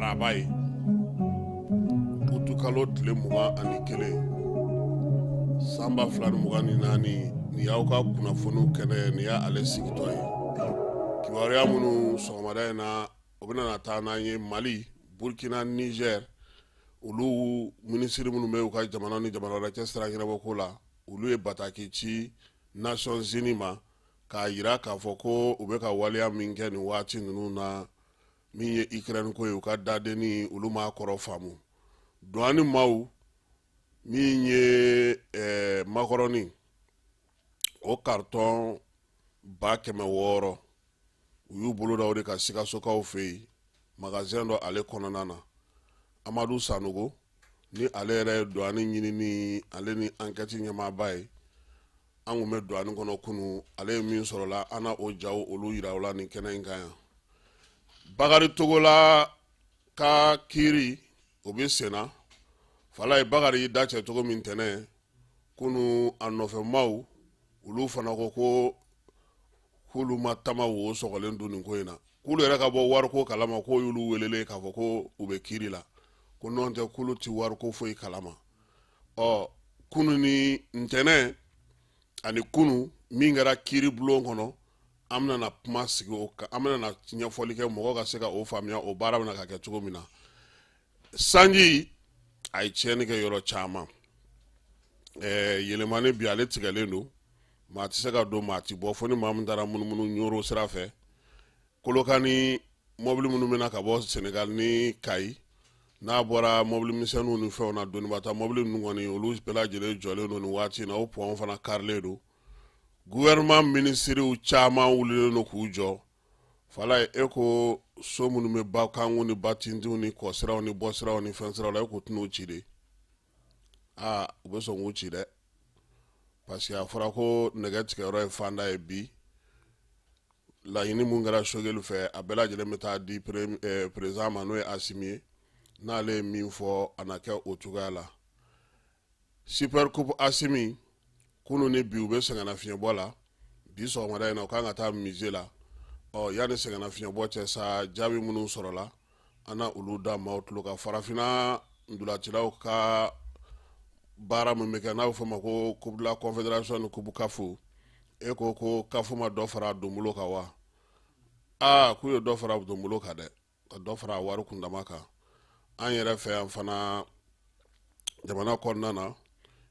araba ye, utukalo tile 21, san 2024. Nin y'aw ka kunnafoniw kɛnɛ ye, nin y'ale sigitɔ ye. Kibaruya minnu sɔgɔmada in na, o bɛna na taa n'an ye Mali, Burkina, Niger, olu minisiri minnu bɛ u ka jamana ni jamana wɛrɛ cɛ sira ɲɛnabɔ ko la, olu ye bataki ci Nations Unies ma k'a jira k'a fɔ ko u bɛ ka waleya min kɛ nin waati ninnu na, min ye Ukraine ko ye, u ka dadenni olu m'a kɔrɔ faamu. Douane maaw min ye makɔrɔni o carton 600,000, u y'u bolo da o de kan Sikasokaw fɛ yen, magasin dɔ ale kɔnɔna na. Amadu Sanogo ni ale yɛrɛ ye douane ɲinini ale ni enquête ɲɛmaaba ye, an kun bɛ douane kɔnɔ kunu, ale ye min sɔrɔla, an na o jaw olu yira aw la nin kɛnɛ in kan yan. Bakari Togola ka kiiri o bɛ senna. Falaye, Bakari y'i da cɛ cogo min tɛnɛ kunu, a nɔfɛmaw olu fana ko ko k'olu ma tama wo sɔgɔlen dun nin ko in na, k'olu yɛrɛ ka bɔ wariko kalama, k'o y'olu welelen k'a fɔ ko u bɛ kiiri la, ko n'o tɛ k'olu ti wariko foyi kalama. Ɔ kunu ni ntɛnɛn ani kunu min kɛra kiiri bulon kɔnɔ, an bɛna na kuma sigi o kan, an bɛna na ɲɛfɔli kɛ mɔgɔ ka se ka o faamuya, o baara bɛna ka kɛ cogo min na. Sanji a ye tiɲɛni kɛ yɔrɔ caman. Yɛlɛmani bi ale tigɛlen don, maa tɛ se ka don, maa tɛ bɔ, fo ni maa min taara munumunu Ɲoro sira fɛ. Kolokani mɔbili minnu bɛna ka bɔ Senegal ni Kayi, n'a bɔra mɔbili misɛnninw ni fɛnw na, donibata mɔbili ninnu kɔni, olu bɛɛ lajɛlen jɔlen don nin waati in na, o pɔn fana karilen don. Gouvernement minisiriw caman wulilen don k'u jɔ. Falaye, e ko so minnu bɛ ba kanku ni ba tintinw ni kɔsiraw ni bɔsiraw ni fɛnsiraw la, e k'u tɛn'u ci de? Aa, u bɛ sɔn k'u ci dɛ, parce que a fɔra ko nɛgɛ tigɛyɔrɔ ye fanda ye. Bi laɲini mun kɛra Choguel fɛ, a bɛɛ lajɛlen bɛ taa di président ma, n'o ye Asimi ye. N'ale ye min fɔ, a na kɛ o cogoya la. Super Coupe Asimi, kunu ni bi u bɛ sɛgɛnnafiɲɛbɔ la. Bi sɔgɔmada in na, u kan ka taa musée la. Ɔ yanni sɛgɛnnafiɲɛbɔ cɛ sa, jaabi minnu sɔrɔla, an na olu da maaw tulo kan. Farafinna ntolacilaw ka baara min bɛ kɛ, n'a bɛ fɔ o ma ko Coupe de la Confédération ni Coupe CAF, e ko ko CAF ma dɔ fara donbolo kan wa? Aa, k'u ye dɔ fara donbolo kan dɛ, ka dɔ fara wari kundama kan. An yɛrɛ fɛ yan fana, jamana kɔnɔna na,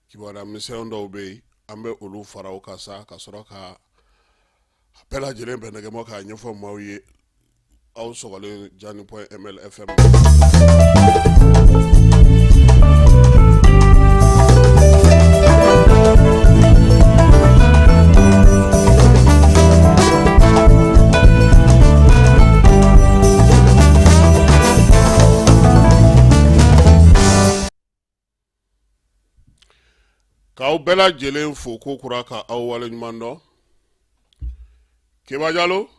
kibaruya misɛn dɔw bɛ yen, an bɛ olu fara o kan sa, ka sɔrɔ ka a bɛɛ lajɛlen bɛn nɛgɛmɔ k'a ɲɛfɔ maaw ye. Aw sɔgɔlen Jani point ml FM. K'aw bɛɛ lajɛlen fo ko kura, ka aw waleɲuman dɔn. Keba Jalo,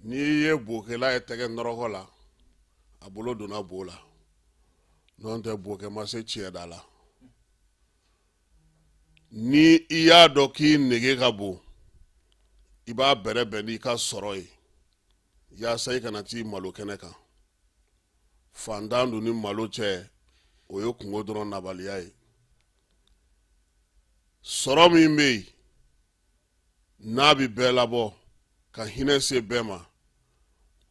n'i ye bokɛla ye tɛgɛ nɔrɔkɔ la, a bolo donna bo la, n'o tɛ bokɛ ma se tiɲɛ da la. Ni i y'a dɔn k'i nege ka bon, i b'a bɛrɛbɛn n'i ka sɔrɔ ye, yaasa i kana t'i malo kɛnɛ kan. Fantan dun ni malo cɛ, o ye kungo dɔrɔn nabaliya ye. Sɔrɔ min bɛ yen n'a bɛ bɛɛ labɔ ka hinɛ se bɛɛ ma,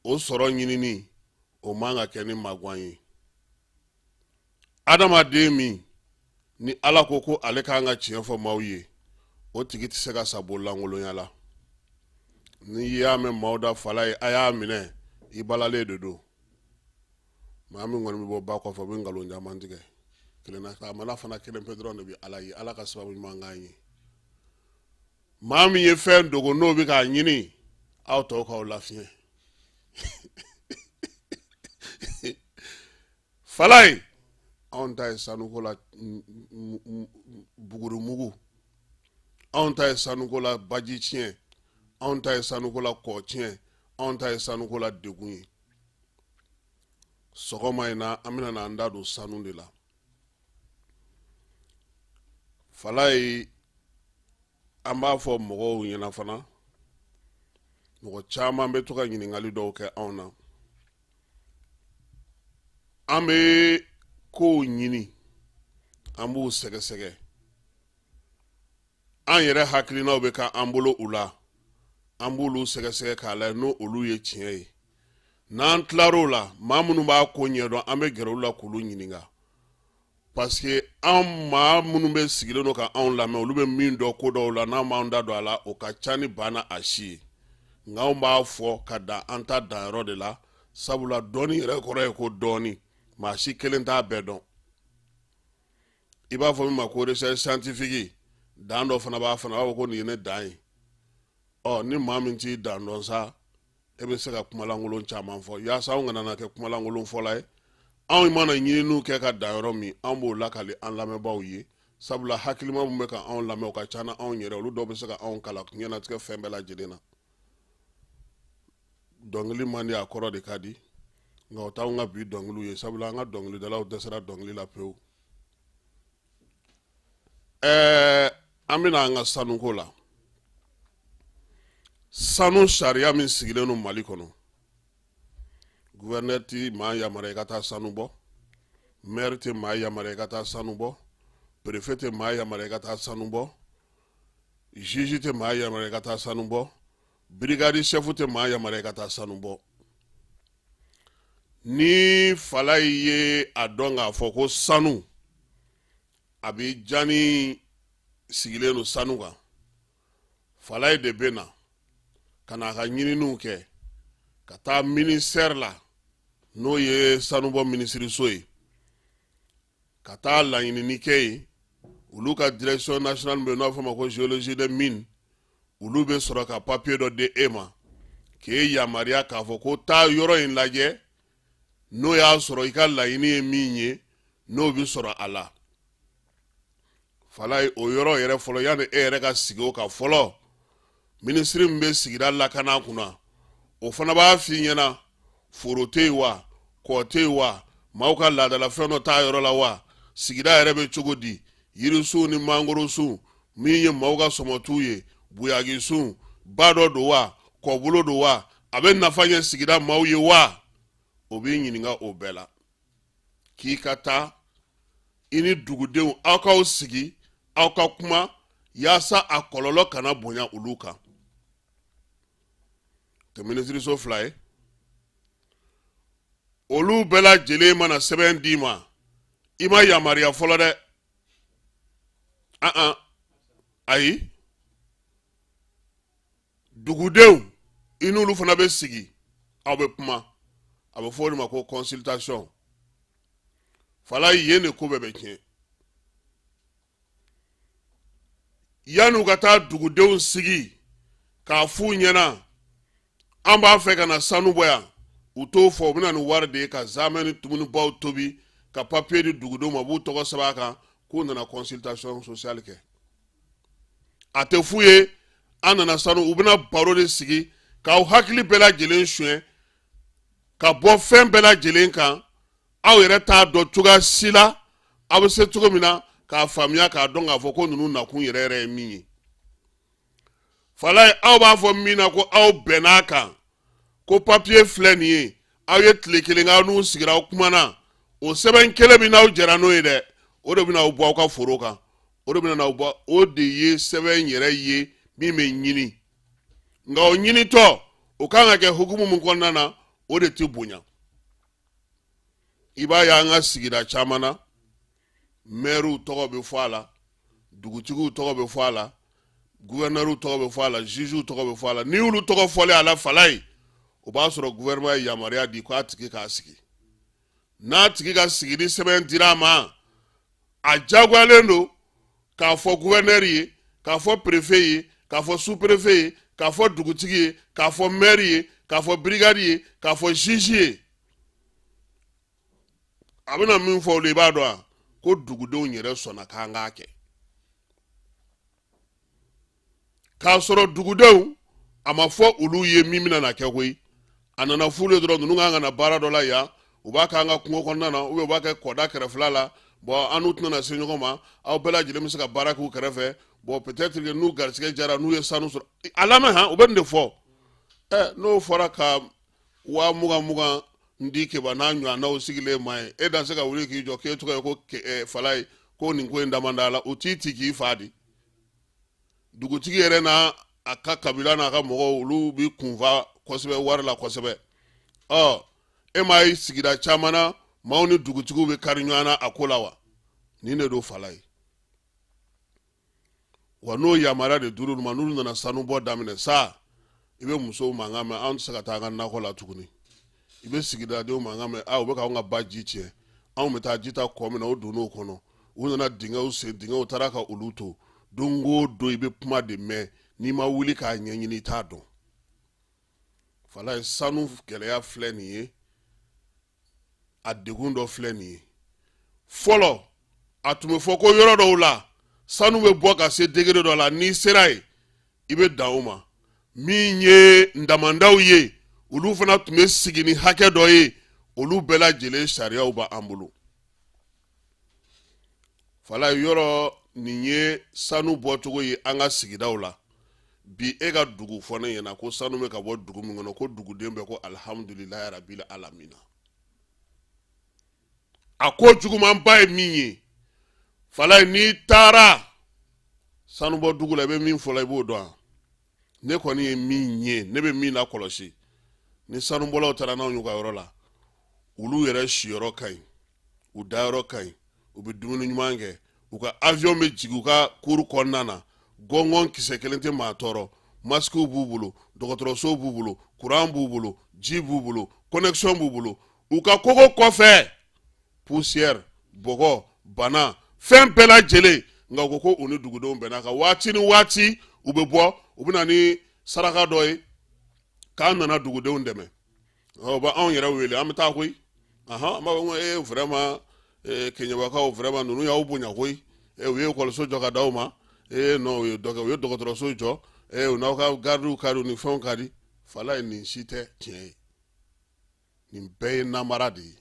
o sɔrɔ ɲinini o man ka kɛ ni magwan ye. Adamaden min ni Ala ko ko ale kan ka tiɲɛ fɔ maaw ye, o tigi tɛ se ka sa bololankolonya la. N'i y'a mɛn maaw da fala ye, a y'a minɛ, i balalen de don. Maa min kɔni bɛ bɔ ba kɔfɛ, o bɛ nkalon caman tigɛ. Kelenna taamala fana kelen pe dɔrɔn de bɛ Ala ye. Ala ka sababu ɲuman k'an ye. Maa min ye fɛn dogo, n'o bɛ k'a ɲini, aw tɔw k'aw lafiɲɛ. Falaye, anw ta ye sanuko la bugurimugu, anw ta ye sanuko la baji tiɲɛ, anw ta ye sanuko la kɔ tiɲɛ, anw ta ye sanuko la degun ye. Sɔgɔma in na, an bɛna n'an da don sanu de la. Falaye, an b'a fɔ mɔgɔw ɲɛna fana, mɔgɔ caman bɛ to ka ɲininkali dɔw kɛ anw na. An bɛ kow ɲini, an b'u sɛgɛsɛgɛ, an yɛrɛ hakilinaw bɛ ka an bolo u la, an b'olu sɛgɛsɛgɛ k'a lajɛ n'o olu ye tiɲɛ ye. N'an tilar'o la, maa minnu b'a ko ɲɛdɔn, an bɛ gɛrɛ olu la k'olu ɲininka, parce que an maa minnu bɛ sigilen don ka anw lamɛn, olu bɛ min dɔn ko dɔw la, n'an b'an da don a la, o ka ca ni ba na a si ye. Nka anw b'a fɔ ka dan an ta danyɔrɔ de la, sabula dɔnni yɛrɛ kɔrɔ ye ko dɔɔni, maa si kelen t'a bɛɛ dɔn. I b'a fɔ min ma ko recherche scientifique, dan dɔ fana b'a fana, b'a fɔ ko nin ye ne dan ye. Ɔ ni maa min t'i dan dɔn sa, e bɛ se ka kumalankolon caman fɔ. Yaasa anw kana na kɛ kumalankolon fɔla ye, anw mana ɲininiw kɛ ka dan yɔrɔ min, anw b'o lakali an lamɛnbaaw ye, sabula hakilima min bɛ ka anw lamɛn, o ka ca na anw yɛrɛ. Olu dɔw bɛ se ka anw kalan diɲɛnatigɛ fɛn bɛɛ lajɛlen na. Dɔnkili man di, a kɔrɔ de ka di, nka o t'anw ka bi dɔnkiliw ye, sabula an ka dɔnkilidalaw dɛsɛra dɔnkili la pewu. An bɛna an ka sanuko la. Sanu sariya min sigilen don Mali kɔnɔ, gouverneur ti maa yamaruya i ka taa sanu bɔ, maire tɛ maa yamaruya i ka taa sanu bɔ, préfet tɛ maa yamaruya i ka taa sanu bɔ, juge tɛ maa yamaruya i ka taa sanu bɔ, brigade chef tɛ maa yamaruya i ka taa sanu bɔ. Ni Falayi ye a dɔn k'a fɔ ko sanu a bɛ jani sigilen don sanu kan, Falayi de bɛ na ka na a ka ɲininiw kɛ ka taa ministère la, n'o ye sanubɔ minisiriso ye, ka taa laɲinini kɛ yen. Olu ka direction nationale bɛ yen, n'o fɔ ma ko géologie des mines, olu bɛ sɔrɔ ka papier dɔ di e ma k'e yamaruya k'a fɔ ko taa yɔrɔ in lajɛ, n'o y'a sɔrɔ i ka laɲini ye min ye, n'o bɛ sɔrɔ a la. Falayi, o yɔrɔ yɛrɛ fɔlɔ, yanni e yɛrɛ ka sigi o kan fɔlɔ, minisiri min bɛ sigida lakana kunna, o fana b'a f'i ɲɛna foro tɛ yen wa, kɔ tɛ yen wa, maaw ka laadalafɛn dɔ t'a yɔrɔ la wa, sigida yɛrɛ bɛ cogo di, yirisunw ni mangorosunw min ye maaw ka sɔmɔtuw ye, buyagisunw, ba dɔ don wa, kɔbolo don wa, a bɛ nafa ɲɛ sigida maaw ye wa, o b'i ɲininka o bɛɛ la, k'i ka taa i ni dugudenw aw k'aw sigi, aw ka kuma, yaasa a kɔlɔlɔ kana bonya olu kan. Tɛ minisiriso fila ye, olu bɛɛ lajɛlen mana sɛbɛn d'i ma, i ma yamaruya fɔlɔ dɛ. An an ayi, dugudenw i n'olu fana bɛ sigi, aw bɛ kuma, a bɛ fɔ o de ma ko consultation. Falayi, yen de ko bɛɛ bɛ tiɲɛ. Yanni u ka taa dugudenw sigi k'a f'u ɲɛna an b'a fɛ ka na sanu bɔ yan, u t'o fɔ. U bɛ na ni wari de ye ka zamɛ ni dumunibaw tobi ka papiye di dugudenw ma, u b'u tɔgɔ sɛbɛn a kan k'u nana consultation sociale kɛ. A tɛ f'u ye an nana sanu. U bɛna baro de sigi k'aw hakili bɛɛ lajɛlen suɲɛ ka bɔ fɛn bɛɛ lajɛlen kan. Aw yɛrɛ t'a dɔn cogoya si la aw bɛ se cogo min na k'a faamuya, k'a dɔn k'a fɔ ko ninnu nakun yɛrɛ yɛrɛ ye min ye. Falayi, aw b'a fɔ min na ko aw bɛnn'a kan ko papiye filɛ nin ye, aw ye tile kelen k'aw n'u sigira, aw kumana, o sɛbɛn kelen min n'aw jɛra n'o ye dɛ, o de bɛna aw bɔ aw ka foro kan, o de bɛna aw bɔ, o de ye sɛbɛn yɛrɛ ye min bɛ ɲini. Nka o ɲinitɔ, o kan ka kɛ hukumu min kɔnɔna na, o de tɛ bonya. I b'a ye an ka sigida caman na, mɛriw tɔgɔ bɛ fɔ a la, dugutigiw tɔgɔ bɛ fɔ a la, guvɛrinɛriw tɔgɔ bɛ fɔ a la, jugew tɔgɔ bɛ fɔ a la. N'i y'olu tɔgɔ fɔlen a la, Falayi, o b'a sɔrɔ gouvernement ye yamaruya di k'a tigi k'a sigi. N'a tigi ka sigili sɛbɛn dira a ma, a jagoyalen don k'a fɔ guvɛrinɛri ye, k'a fɔ perefe ye, k'a fɔ sous-préfet ye, k'a fɔ dugutigi ye, k'a fɔ mɛri ye, k'a fɔ brigade ye, k'a fɔ juge ye. A bɛna min fɔ olu, i b'a dɔn wa, ko dugudenw yɛrɛ sɔnna k'an k'a kɛ, k'a sɔrɔ dugudenw a ma fɔ olu ye min bɛna na kɛ koyi. A nana f'olu ye dɔrɔn, ninnu kan ka na baara dɔ la yan, u b'a k'an ka kungo kɔnɔna na, ou bien u b'a kɛ kɔda kɛrɛfɛla la. Bon, an n'u tɛna se ɲɔgɔn ma, aw bɛɛ lajɛlen bɛ se ka baara k'u kɛrɛfɛ. Bon, peut-être que n'u garisɛgɛ jara, n'u ye sanu sɔrɔ, a lamɛn han, u bɛ nin de fɔ. Ɛ, n'o fɔra ka 20,000 20 Ndi Keba n'a ɲɔgɔnnaw sigilen ma ye, e da se ka wuli k'i jɔ k'e tɔgɔ ye ko Falaye, ko nin ko in da man d'a la, u t'i ci k'i fa di. Dugutigi yɛrɛ n'a a ka kabila n'a ka mɔgɔw, olu bɛ kunfa kosɛbɛ wari la kosɛbɛ. Ɔ, e m'a ye sigida caman na, maaw ni dugutigiw bɛ kari ɲɔgɔn na a ko la wa? Nin de don Falaye. Wa n'o yamaruya de dir'olu ma, n'olu nana sanubɔ daminɛ sa, i bɛ musow mankan mɛn, anw tɛ se ka taa an ka nakɔ la tuguni. I bɛ sigidadenw mankan mɛn, u bɛ k'anw ka ba ji tiɲɛ, anw bɛ taa ji ta kɔ min na, o donn'o kɔnɔ, u nana dingɛw sen, dingɛw taara ka olu to. Don o don i bɛ kuma de mɛn, n'i ma wuli k'a ɲɛɲini, i t'a dɔn. Falaye, sanu gɛlɛya filɛ nin ye, a degun dɔ filɛ nin ye. Fɔlɔ a tun bɛ fɔ ko yɔrɔ dɔw la sanu bɛ bɔ ka se degré dɔ la, n'i sera yen i bɛ dan o ma. Min ye damandaw ye, olu fana tun bɛ sigi ni hakɛ dɔ ye. Olu bɛɛ lajɛlen sariyaw b'an bolo. Falaye, yɔrɔ nin ye sanu bɔcogo ye an ka sigidaw la bi. E ka dugu fɔ ne ɲɛna ko sanu bɛ ka bɔ dugu min kɔnɔ, ko duguden bɛɛ ko alihamudulilayi rabili alamina. A ko jugumanba ye min ye, Falaye, n'i taara sanubɔ dugu la, i bɛ min fɔlɔ, i b'o dɔn. Ne kɔni ye min ye, ne bɛ min lakɔlɔsi, ni sanubɔlaw taara n'anw y'u ka yɔrɔ la, olu yɛrɛ siyɔrɔ ka ɲi, u dayɔrɔ ka ɲi, u bɛ dumuni ɲuman kɛ, u ka avion bɛ jigin u ka cour kɔnɔna na, gɔngɔn kisɛ kelen tɛ maa tɔɔrɔ, masikiw b'u bolo, dɔgɔtɔrɔso b'u bolo, kuran b'u bolo, ji b'u bolo, connexion b'u bolo. U ka kogo kɔfɛ, poussière, bɔgɔ, bana, fɛn bɛɛ lajɛlen. Nka u ko ko u ni dugudenw bɛnna kan, waati ni waati u bɛ bɔ, u bɛ na ni saraka dɔ ye k'an nana dugudenw dɛmɛ. U bɛ anw yɛrɛ wele, an bɛ taa koyi. An b'a fɔ ko ee, vraiment, Keɲebakaw, vraiment, ninnu y'aw bonya koyi. U ye ekɔliso jɔ ka d'aw ma. Ee non, u ye dɔ kɛ, u ye dɔgɔtɔrɔso jɔ. Ee, u n'aw ka gardiw ka di, u ni fɛnw ka di. Falaye, nin si tɛ tiɲɛ ye, nin bɛɛ ye namara de ye.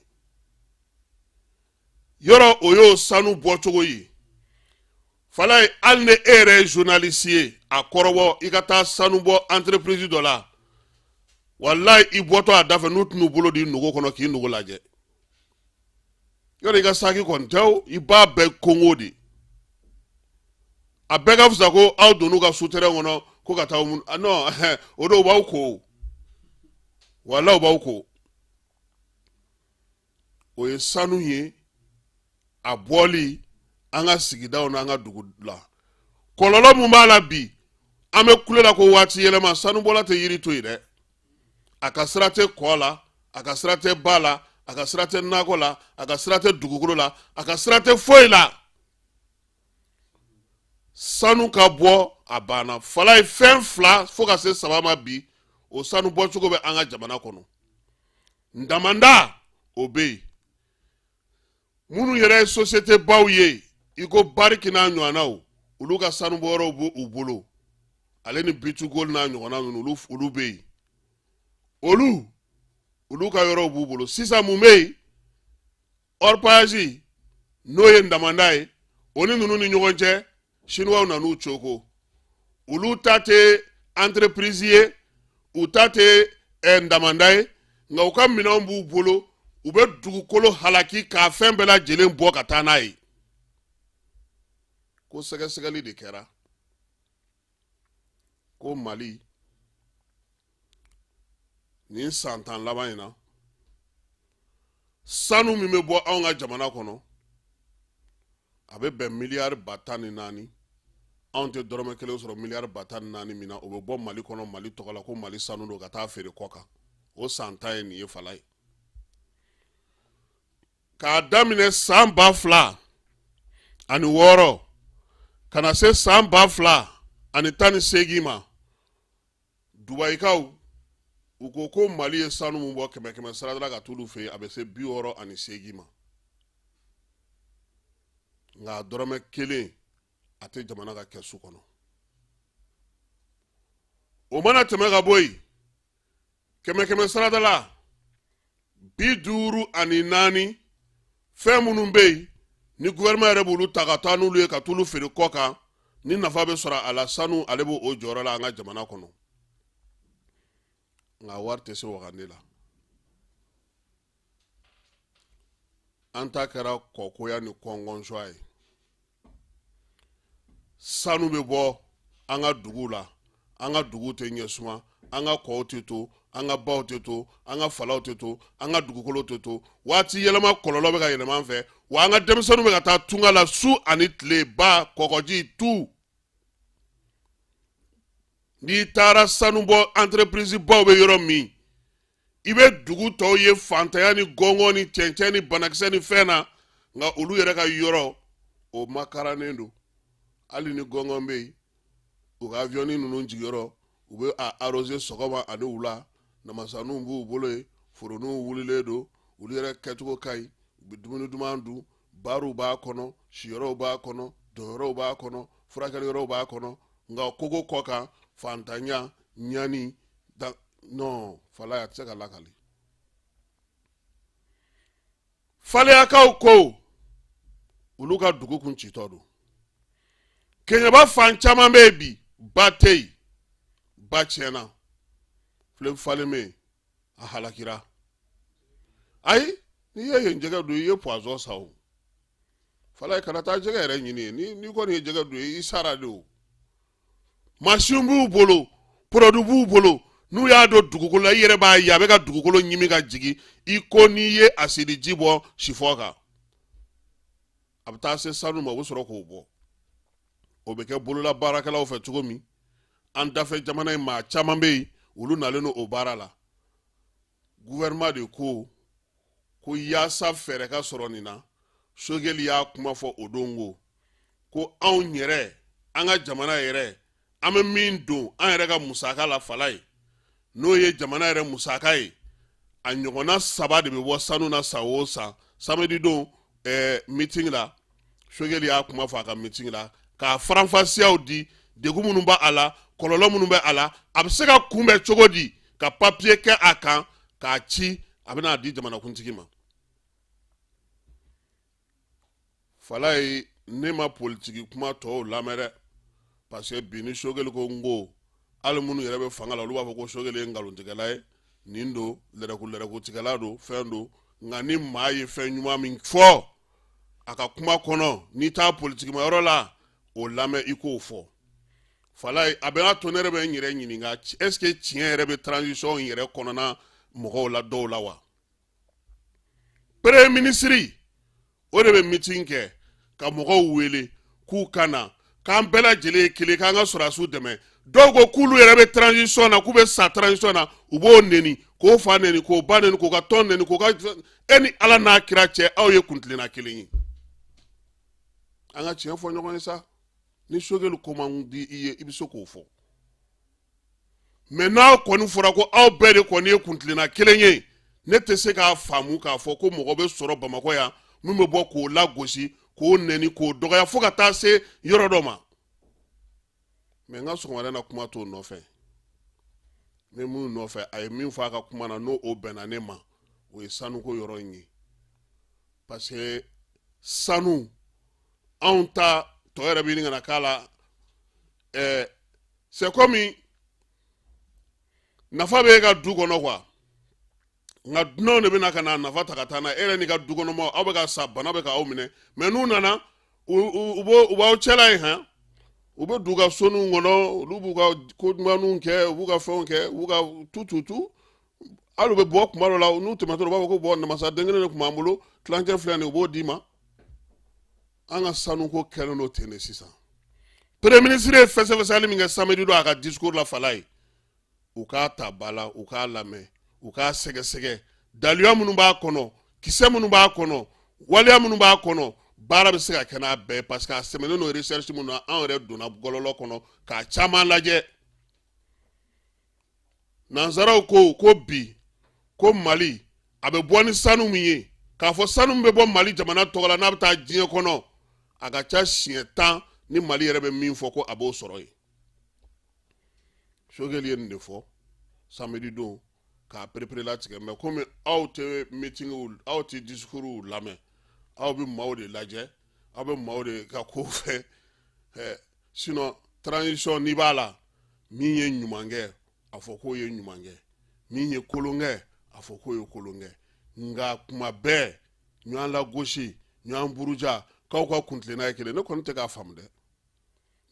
Yɔrɔ o y'o sanu bɔcogo ye. Falaye, hali ni e yɛrɛ ye journaliste ye, a kɔrɔbɔ i ka taa sanu bɔ entreprise dɔ la, walayi, i bɔtɔ a dafɛ, n'u tɛn'u bolo di nogo kɔnɔ k'i nogo lajɛ. Yɔrɔ i ka saki kɔni tɛ o, i b'a bɛɛ kongo de. A bɛɛ ka fisa ko aw donn'u ka souterrain kɔnɔ ko ka taa mun? Non, o don u b'aw ko, walayi, u b'aw ko. O ye sanu ye a bɔli an ka sigidaw n'an ka dugu la. Kɔlɔlɔ mun b'a la bi, an bɛ kule la ko waati yɛlɛma, sanubɔla tɛ yiri to yen dɛ. A ka sira tɛ kɔ la, a ka sira tɛ ba la, a ka sira tɛ nakɔ la, a ka sira tɛ dugukolo la, a ka sira tɛ foyi la. Sanu ka bɔ, a banna. Falaye, fɛn fila fo ka se saba ma bi, o sanu bɔcogo bɛ an ka jamana kɔnɔ. Damanda o bɛ yen, minnu yɛrɛ ye société baw ye i ko Barrick n'a ɲɔgɔnnaw, olu ka sanubɔyɔrɔw b'u bolo, ale ni B2Gold n'a ɲɔgɔnna ninnu, olu bɛ yen, olu ka yɔrɔw b'u bolo. Sisan mun bɛ yen? Orpaillage, n'o ye damanda ye, o ni ninnu ni ɲɔgɔn cɛ, Chinois nan'u coko. Olu ta tɛ entreprise ye, u ta tɛ damanda ye, nka u ka minɛnw b'u bolo, u bɛ dugukolo halaki k'a fɛn bɛɛ lajɛlen bɔ ka taa n'a ye. Ko sɛgɛsɛgɛli de kɛra ko Mali nin san 10 laban in na, sanu min bɛ bɔ anw ka jamana kɔnɔ, a bɛ bɛn miliyari 14,000. Anw tɛ dɔrɔmɛ kelen sɔrɔ miliyari 14,000 min na, o bɛ bɔ Mali kɔnɔ, Mali tɔgɔ la ko Mali sanu don, ka taa feere kɔ kan. O san 10 ye nin ye, Falaye. K'a daminɛ san 2006 ka na se san 2018 ma, Dubayikaw u ko ko Mali ye sanu min bɔ kɛmɛ kɛmɛ sarada la ka t'olu fɛ yen, a bɛ se 68 ma, nka dɔrɔmɛ kelen a tɛ jamana ka kɛsu kɔnɔ. O mana tɛmɛ ka bɔ yen, kɛmɛ kɛmɛ sarada la 54, fɛn minnu bɛ yen ni gouvernement yɛrɛ b'olu ta ka taa n'olu ye ka t'olu feere kɔ kan, ni nafa bɛ sɔrɔ a la, sanu ale b'o o jɔyɔrɔ la an ka jamana kɔnɔ, nka wari tɛ se wagande la. An ta kɛra kɔkoya ni kɔngɔnsɔ ye. Sanu bɛ bɔ an ka duguw la, an ka duguw tɛ ɲɛ suma, an ka kɔw tɛ to, an ka baw tɛ to, an ka falaw tɛ to, an ka dugukolo tɛ to. Waati yɛlɛma kɔlɔlɔ bɛ ka yɛlɛma an fɛ, wa an ka denmisɛnninw bɛ ka taa tunga la su ani tile, ba kɔgɔji tu. N'i taara sanubɔ entreprise baw bɛ yɔrɔ min, i bɛ dugu tɔw ye fantanya ni gɔngɔn ni cɛncɛn ni banakisɛ ni fɛn na, nka olu yɛrɛ ka yɔrɔ o makarannen don. Hali ni gɔngɔn bɛ yen, u ka avion ninnu jigiyɔrɔ, u bɛ a arroser sɔgɔma ani wula. Namasaninw b'u bolo yen, foroninw wulilen don, olu yɛrɛ kɛcogo ka ɲi, u bɛ dumuni duman dun, baariw b'a kɔnɔ, siyɔrɔw b'a kɔnɔ, donyɔrɔw b'a kɔnɔ, furakɛliyɔrɔw b'a kɔnɔ. Nka kogo kɔ kan, fantanya, ɲani da, non, falaye, a tɛ se ka lakali. Faleyakaw ko olu ka dugu kun citɔ don. Keɲeba fan caman bɛ yen bi, ba tɛ yen, ba tiɲɛna, fleuve Falémé a halakira. Ayi, n'i ye yen jɛgɛ dun, i ye poison san o. Falaye, kana taa jɛgɛ yɛrɛ ɲini yen. Ni n'i kɔni ye jɛgɛ dun, i sara de o. Mansin b'u bolo, produit b'u bolo, n'u y'a don dugukolo la, i yɛrɛ b'a ye a bɛ ka dugukolo ɲimi ka jigin i ko n'i ye asidi ji bɔ sifɔ kan. A bɛ taa se sanu ma, u bɛ sɔrɔ k'o bɔ. O bɛ kɛ bolola baarakɛlaw fɛ cogo min, an dafɛ jamana in maa caman bɛ yen, olu nalen don o baara la. Gouvernement de ko ko yaasa fɛɛrɛ ka sɔrɔ nin na. Sogɛli y'a kuma fɔ o don ko ko anw yɛrɛ, an ka jamana yɛrɛ, an bɛ min don an yɛrɛ ka musaka la, Falaye, n'o ye jamana yɛrɛ musaka ye, a ɲɔgɔnna 3 de bɛ bɔ sanu na san o san. Samedi don meeting la, Sogɛli y'a kuma fɔ a ka meeting la k'a faranfasiyaw di, degun minnu b'a a la, kɔlɔlɔ minnu bɛ a la, a bɛ se ka kunbɛn cogo di, ka papiye kɛ a kan k'a ci, a bɛna di jamanakuntigi ma. Falaye, ne ma politiki kuma tɔw lamɛn dɛ, parce que bi ni Sogɛli ko n ko, hali minnu yɛrɛ bɛ fanga la, olu b'a fɔ ko Sogɛli ye nkalontigɛla ye, nin don lɛrɛku lɛrɛkutigɛla don, fɛn don. Nka ni maa ye fɛn ɲuman min fɔ a ka kuma kɔnɔ, n'i taa politikimayɔrɔ la, o lamɛn, i k'o fɔ. Falaye, a bɛ n'a to ne yɛrɛ bɛ n yɛrɛ ɲininka, est ce que tiɲɛ yɛrɛ bɛ transition yɛrɛ kɔnɔna mɔgɔw la dɔw la wa? Premier ministre o de bɛ meeting kɛ ka mɔgɔw wele k'u ka na, k'an bɛɛ lajɛlen ye kelen, k'an ka sɔrɔdasiw dɛmɛ. Dɔw ko k'olu yɛrɛ bɛ transition na, k'u bɛ sa transition na. U b'o neni, k'o fa neni, k'o ba neni, k'o ka tɔn neni, k'o ka e ni Ala n'a kira cɛ, aw ye kuntilenna kelen ye. An ka tiɲɛ fɔ ɲɔgɔn ye sa. Ni Sogɛli ko man di i ye, i bɛ se k'o fɔ, mais n'aw kɔni fɔra ko aw bɛɛ de kɔni ye kuntilenna kelen ye, ne tɛ se k'a faamu k'a fɔ ko mɔgɔ bɛ sɔrɔ Bamakɔ yan min bɛ bɔ k'o lagosi, k'o nɛni, k'o dɔgɔya fo ka taa se yɔrɔ dɔ ma. Mais n ka sɔgɔmada na kuma t'o nɔfɛ. Ne mun nɔfɛ, a ye min fɔ a ka kuma na, n'o o bɛnna ne ma, o ye sanuko yɔrɔ in ye, parce que sanu anw ta tɔ yɛrɛ bɛ ɲini ka na k'a la. C'est comme nafa bɛ e ka du kɔnɔ quoi, nka dunanw de bɛna ka na nafa ta ka taa n'a ye. E yɛrɛ n'i ka du kɔnɔmaw, aw bɛ ka sa, bana bɛ k'aw minɛ, mais n'u nana, u b'aw cɛla yen han, u bɛ d'u ka soninw kɔnɔ, olu b'u ka ko ɲumanw kɛ, u b'u ka fɛnw kɛ, u b'u ka tu tu tu. Hali u bɛ bɔ kuma dɔ la, n'u tɛmɛtɔ, u b'a fɔ ko bɔn, namasa den kelen de tun b'an bolo, tilancɛ filɛ nin ye, u b'o d'i ma. An ka sanuko kɛlen don ten de sisan. Premier ministre ye fɛsɛfɛsɛli min kɛ samedi don a ka discours la, Falaye, u k'a ta ba la, u k'a lamɛn, u k'a sɛgɛsɛgɛ, daluya minnu b'a kɔnɔ, kisɛ minnu b'a kɔnɔ, waleya minnu b'a kɔnɔ, baara bɛ se ka kɛ n'a bɛɛ, parce que a sɛmɛnen don recherche minnu na, anw yɛrɛ donna gɔlɔlɔ kɔnɔ k'a caman lajɛ. Nansaraw ko ko bi ko Mali a bɛ bɔ ni sanu min ye, k'a fɔ sanu min bɛ bɔ Mali jamana tɔgɔ la n'a bɛ taa diɲɛ kɔnɔ, a ka ca siɲɛ 10 ni Mali yɛrɛ bɛ min fɔ ko a b'o sɔrɔ yen. Sogɛli ye nin de fɔ samedi don k'a pereperelatigɛ. Mais komi aw tɛ meeting, aw tɛ discours lamɛn, aw bɛ maaw de lajɛ, aw bɛ maaw de ka ko fɛ. Sinon transition, n'i b'a la, min ye ɲuman kɛ, a fɔ k'o ye ɲuman kɛ, min ye kolon kɛ, a fɔ k'o ye kolon kɛ, nka kuma bɛɛ ɲɔgɔn lagosi, ɲɔgɔn buruja, k'aw ka kuntilenna ye kelen. Ne kɔni tɛ k'a faamu dɛ.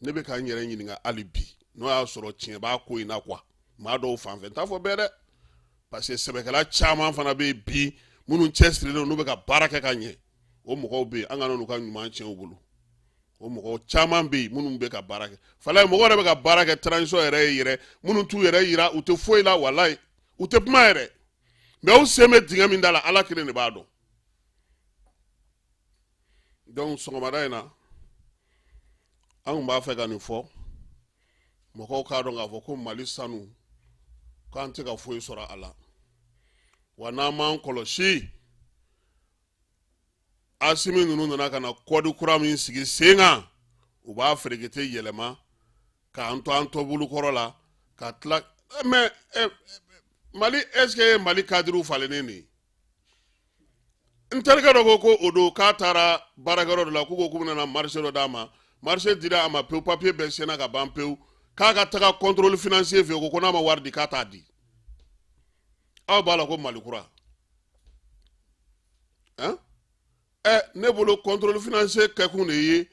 Ne bɛ ka n yɛrɛ ɲininka hali bi n'o y'a sɔrɔ tiɲɛ b'a ko in na quoi. Maa dɔw fan fɛ, n t'a fɔ bɛɛ dɛ, parce que sɛbɛkɛla caman fana bɛ yen bi minnu cɛsirilen don, n'u bɛ ka baara kɛ ka ɲɛ. O mɔgɔw bɛ yen, an kana n'u ka ɲuman tiɲɛ u bolo. O mɔgɔw caman bɛ yen minnu bɛ ka baara kɛ. Falaye, mɔgɔ yɛrɛ bɛ ka baara kɛ transition yɛrɛ ye yɛrɛ, minnu t'u yɛrɛ yira, u tɛ foyi la, walayi, u tɛ kuma yɛrɛ, mais u sen bɛ dingɛ min da la, Ala kelen de b'a dɔn. Donc sɔgɔmada in na, an tun b'a fɛ ka nin fɔ mɔgɔw k'a dɔn k'a fɔ ko Mali sanu, k'an tɛ ka foyi sɔrɔ a la. Wa n'an m'an kɔlɔsi, Asimi ninnu nana ka na code kura min sigi sen kan, u b'a ferekete yɛlɛma k'an to an tɔbulu kɔrɔ la ka tila. Mais Mali, est ce que Mali cadrew falennen de ye? N terikɛ dɔ ko ko o don k'a taara baarakɛyɔrɔ dɔ la, k'u ko k'u bɛna marché dɔ d'a ma. Marché dira a ma pewu, papier bɛɛ senna ka ban pewu, k'a ka taga contrôle financier fɛ yen, ko n'a ma wari di k'a t'a di. Aw b'a la ko Mali kura, hein? Ne bolo contrôle financier kɛkun de ye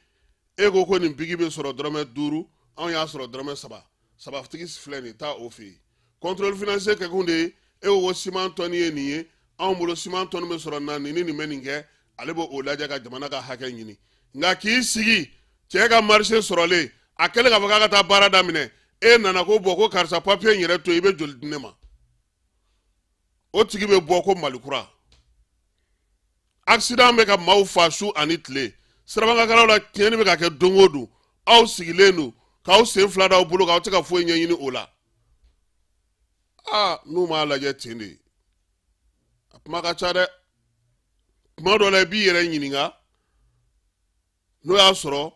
e ko ko nin bigi bɛ sɔrɔ dɔrɔmɛ 5, anw y'a sɔrɔ dɔrɔmɛ 3, sabatigi filɛ nin, taa o fɛ yen. Contrôle financier kɛkun de ye e ko ko siman tɔni ye nin ye, anw bolo siman tɔni bɛ sɔrɔ na nin ni nin bɛ nin kɛ, ale b'o lajɛ ka jamana ka hakɛ ɲini. Nka k'i sigi cɛ ka marché sɔrɔlen, a kɛlen k'a fɔ k'a ka taa baara daminɛ, e nana ko bɔn ko karisa papier in yɛrɛ to yen, i bɛ joli di ne ma? O tigi bɛ bɔ ko Mali kura. Accident bɛ ka maaw fa su ani tile, sirabakankaraw la tiɲɛni bɛ ka kɛ don o don, aw sigilen don k'aw sen fila d'aw bolo k'aw tɛ ka foyi ɲɛɲini o la. Aa, n'u m'a lajɛ ten de, a kuma ka ca dɛ. Tuma dɔ la i b'i yɛrɛ ɲininka n'o y'a sɔrɔ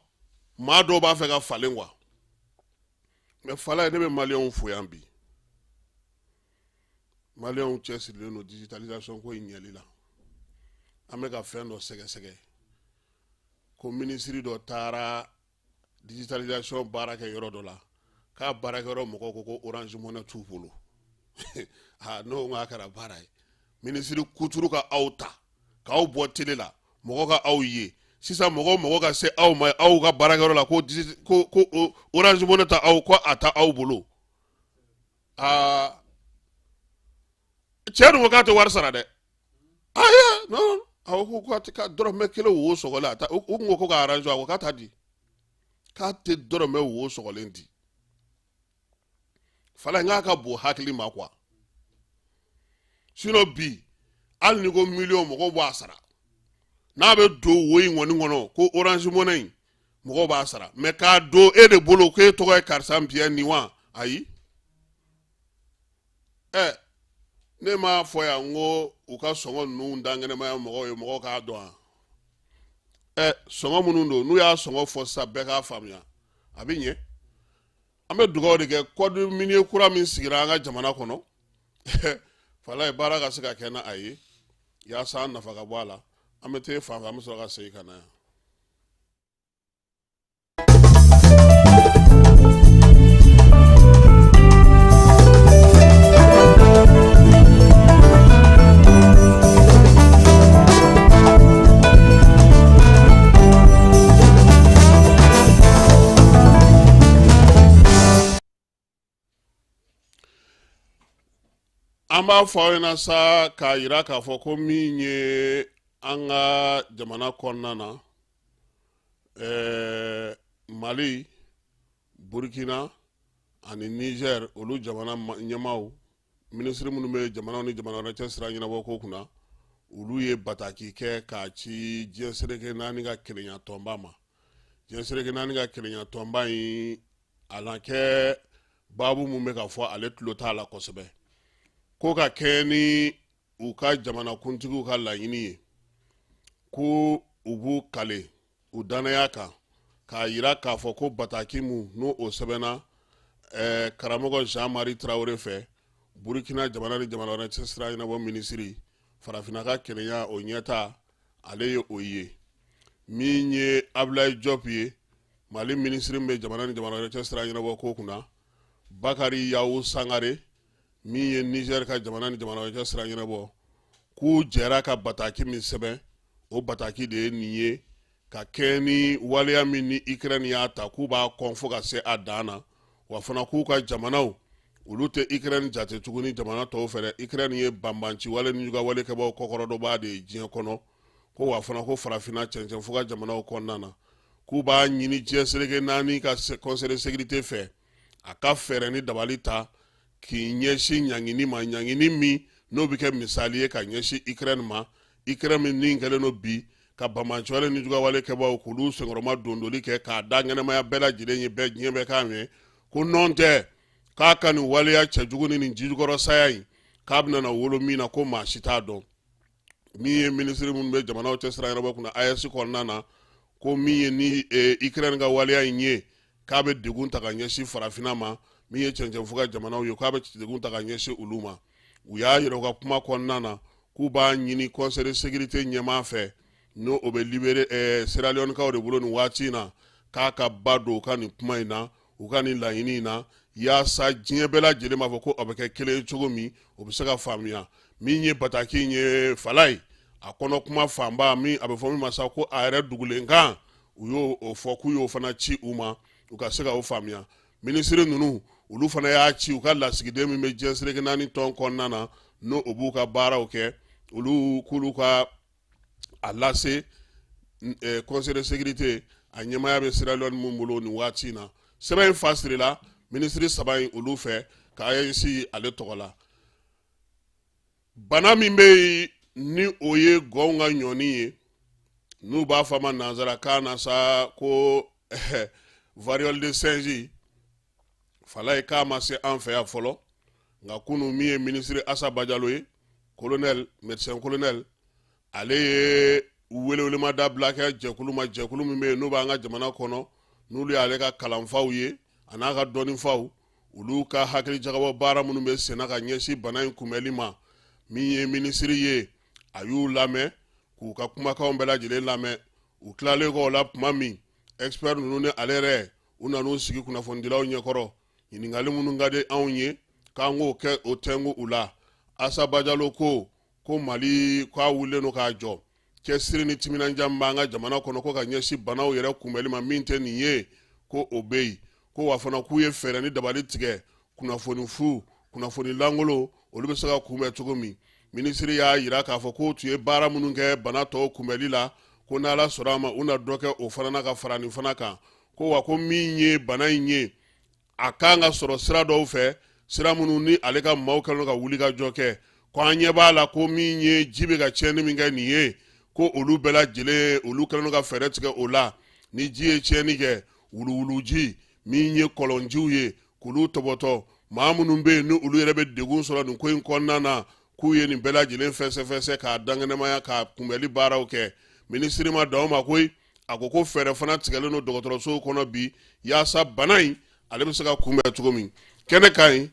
maa dɔw b'a fɛ ka falen quoi. Mais Falaye, ne bɛ maliyɛnw fo yan bi. Maliyɛnw cɛsirilen don digitalisation ko in ɲɛli la. An bɛ ka fɛn dɔ sɛgɛsɛgɛ ko minisiri dɔ taara digitalisation baara kɛ yɔrɔ dɔ la, k'a baarakɛyɔrɔ mɔgɔw ko ko Orange Money t'u bolo. Aa, n'o ko a kɛra baara ye, minisiri kuturu ka aw ta k'aw bɔ télé la, mɔgɔ ka aw ye sisan, mɔgɔ mɔgɔ ka se aw ma aw ka baarakɛyɔrɔ la ko ko Orange Money ta aw ko a ta aw bolo. Aa, cɛ dun ko k'a tɛ wari sara dɛ. Ayi, non, a ko ko a tɛ ka dɔrɔmɛ kelen wo sɔgɔlen a ta. U kun ko ko ka arrange, a ko k'a t'a di, k'a tɛ dɔrɔmɛ wo sɔgɔlen di. Fala n k'a ka bon hakili ma quoi. Sinon bi, hali ni ko miliyɔn, mɔgɔw b'a sara. N'a bɛ don wo in kɔni kɔnɔ ko Orange Money in, mɔgɔw b'a sara. Mais k'a don e de bolo k'e tɔgɔ ye karisa Npiyɛ nin wa, ayi. Ne m'a fɔ yan n ko u ka sɔngɔ ninnu dankɛnɛmaya mɔgɔw ye, mɔgɔw k'a dɔn wa? Sɔngɔ minnu don, n'u y'a sɔngɔ fɔ sisan, bɛɛ k'a faamuya, a bɛ ɲɛ. An bɛ dugawu de kɛ, code minier kura min sigira an ka jamana kɔnɔ, Falaye, baara ka se ka kɛ n'a ye yaasa an nafa ka bɔ a la. An bɛ taa fan fɛ, an bɛ sɔrɔ ka segin ka na yan. An b'a fɔ aw ɲɛna sa k'a yira k'a fɔ ko min ye an ka jamana kɔnɔna na, Mali, Burkina ani Niger, olu jamana ɲɛmaaw, minisiri minnu bɛ jamanaw ni jamana wɛrɛ cɛ sira ɲɛnabɔ ko kunna, olu ye bataki kɛ k'a ci diɲɛ seleke naani ka kelenya tɔnba ma. Diɲɛ seleke naani ka kelenya tɔnba in, a na kɛ baabu mun bɛ ka fɔ, ale tulo t'a la kosɛbɛ, ko ka kɛ ni u ka jamanakuntigiw ka laɲini ye ko u b'u kale u dannaya kan k'a yira k'a fɔ ko bataki mun n'o o sɛbɛnna karamɔgɔ Jean-Marie Traoré fɛ, Burkina jamana ni jamana wɛrɛ cɛ sira ɲɛnabɔ minisiri, farafinna ka kelenya o ɲɛta, ale ye o ye. Min ye Abdoulaye Diop ye, Mali minisiri min bɛ jamana ni jamana wɛrɛ cɛ sira ɲɛnabɔ ko kunna, Bakari Yawu Sangare, min ye Niger ka jamana ni jamana wɛrɛ cɛ sira ɲɛnabɔ, k'u jɛra ka bataki min sɛbɛn. O bataki de ye nin ye ka kɛɲɛ ni waleya min ni Ukraine y'a ta k'u b'a kɔn fo ka se a dan na. Wa fana k'u ka jamanaw, olu tɛ Ukraine jate tuguni jamana tɔw fɛ dɛ. Ukraine ye banbanci wale ni juguya wale kɛbaaw kɔkɔrɔdonbaa de ye diɲɛ kɔnɔ. Ko wa fana ko farafinna cɛncɛn fuga jamanaw kɔnɔna na, k'u b'a ɲini diɲɛ seleke naani ka conseil de sécurité fɛ, a ka fɛɛrɛ ni dabali ta k'i ɲɛsin ɲangini ma, ɲangini min n'o bɛ kɛ misali ye ka ɲɛsin Ukraine ma. Ukraine min ni kɛlen don bi ka banbanciwale ni juguyawale kɛbaaw k'olu senkɔrɔma dondoli kɛ k'a da ɲɛnamaya bɛɛ lajɛlen ye, bɛɛ diɲɛ bɛɛ k'a mɛn ko nɔn tɛ k'a ka nin waleya cɛjugu ni nin jijukɔrɔsaya in, k'a bɛna na wolo min na, ko maa si t'a dɔn. Min ye minisiri minnu bɛ jamanaw cɛ sira ɲɛnabɔ kunna AES kɔnɔna na, ko min ye ni Ukraine ka waleya in ye, k'a bɛ degun ta ka ɲɛsin farafinna ma, min ye cɛncɛnfuga jamanaw ye, k'a bɛ degun ta ka ɲɛsin olu ma. U y'a yira u ka kuma kɔnɔna na k'u b'a ɲini conseil de sécurité ɲɛmaa fɛ, n'o o bɛ libéré Sierra Leone-kaw de bolo nin waati in na, k'a ka ba don u ka nin kuma in na, u ka nin laɲini in na, yaasa diɲɛ bɛɛ lajɛlen b'a fɔ ko a bɛ kɛ kelen ye cogo min, o bɛ se ka faamuya. Min ye bataki in ye, Falaye, a kɔnɔ kuma fanba min a bɛ fɔ min ma sa ko a yɛrɛ dugulen kan, u y'o o fɔ k'u y'o fana ci u ma, u ka se ka o faamuya. Minisiri ninnu, olu fana y'a ci u ka lasigiden min bɛ diɲɛ seleke naani tɔn kɔnɔna na, n'o o b'u ka baaraw kɛ, olu k'olu ka a lase conseil de sécurité a ɲɛmaaya bɛ Sierra Leone min bolo nin waati in na. Sɛbɛn in fa sirila minisiri saba in olu fɛ ka AES ale tɔgɔ la. Bana min bɛ yen ni o ye gɔnw ka ɲɔni ye, n'u b'a fɔ a ma nanzarakan na sa ko variole de singe, Falaye, k'a ma se an fɛ yan fɔlɔ. Nka kunun, min ye minisiri Asa Bajalo ye, colonel, médecin colonel, ale ye welewelemada bila kɛ jɛkulu ma, jɛkulu min bɛ yen n'o b'an ka jamana kɔnɔ, n'olu y'ale ka kalanfaw ye a n'a ka dɔnnifaw, olu ka hakili jagabɔ baara minnu bɛ senna ka ɲɛsin bana in kunbɛnli ma. Min ye minisiri ye, a y'u lamɛn k'u ka kumakanw bɛɛ lajɛlen lamɛn. U tilalen kɔ o la tuma min, expert ninnu ni ale yɛrɛ, u nan'u sigi kunnafonidilaw ɲɛkɔrɔ. Ɲininkali minnu ka di anw ye k'an k'o kɛ, o tɛnku u la. Asa Bajalo ko ko Mali k'a wulilen don k'a jɔ, cɛsiri ni timinandiya min b'an ka jamana kɔnɔ ko ka ɲɛsin banaw yɛrɛ kunbɛnli ma, min tɛ nin ye, ko o bɛ yen. Ko wa fana k'u ye fɛɛrɛ ni dabali tigɛ, kunnafoni fu, kunnafoni lankolon, olu bɛ se ka kunbɛn cogo min. Minisiri y'a jira k'a fɔ k'u tun ye baara minnu kɛ bana tɔw kunbɛnli la, ko n'Ala sɔnna a ma, u na dɔ kɛ o fana na ka fara nin fana kan. Ko wa ko min ye bana in ye, a kan ka sɔrɔ sira dɔw fɛ, sira minnu ni ale ka maaw kɛlen ka wuli ka jɔ kɛ, ko an ɲɛ b'a la ko min ye ji bɛ ka tiɲɛni min kɛ nin ye, ko olu bɛɛ lajɛlen, olu kɛlen ka fɛɛrɛ tigɛ o la. Ni ji ye tiɲɛni kɛ, wuluwuluji min ye kɔlɔnjiw ye, k'olu tɔbɔtɔ. Maa minnu bɛ yen ni olu yɛrɛ bɛ degun sɔrɔ nin ko in kɔnɔna na, k'u ye nin bɛɛ lajɛlen fɛsɛfɛsɛ k'a dankɛnɛmaya k'a kunbɛli baaraw kɛ. Minisiri ma dan o ma koyi, a ko ko fɛɛrɛ fana tigɛlen don dɔgɔtɔrɔsow kɔnɔ bi yaasa bana in ale bɛ se ka kunbɛn cogo min. Kɛnɛ kan yen,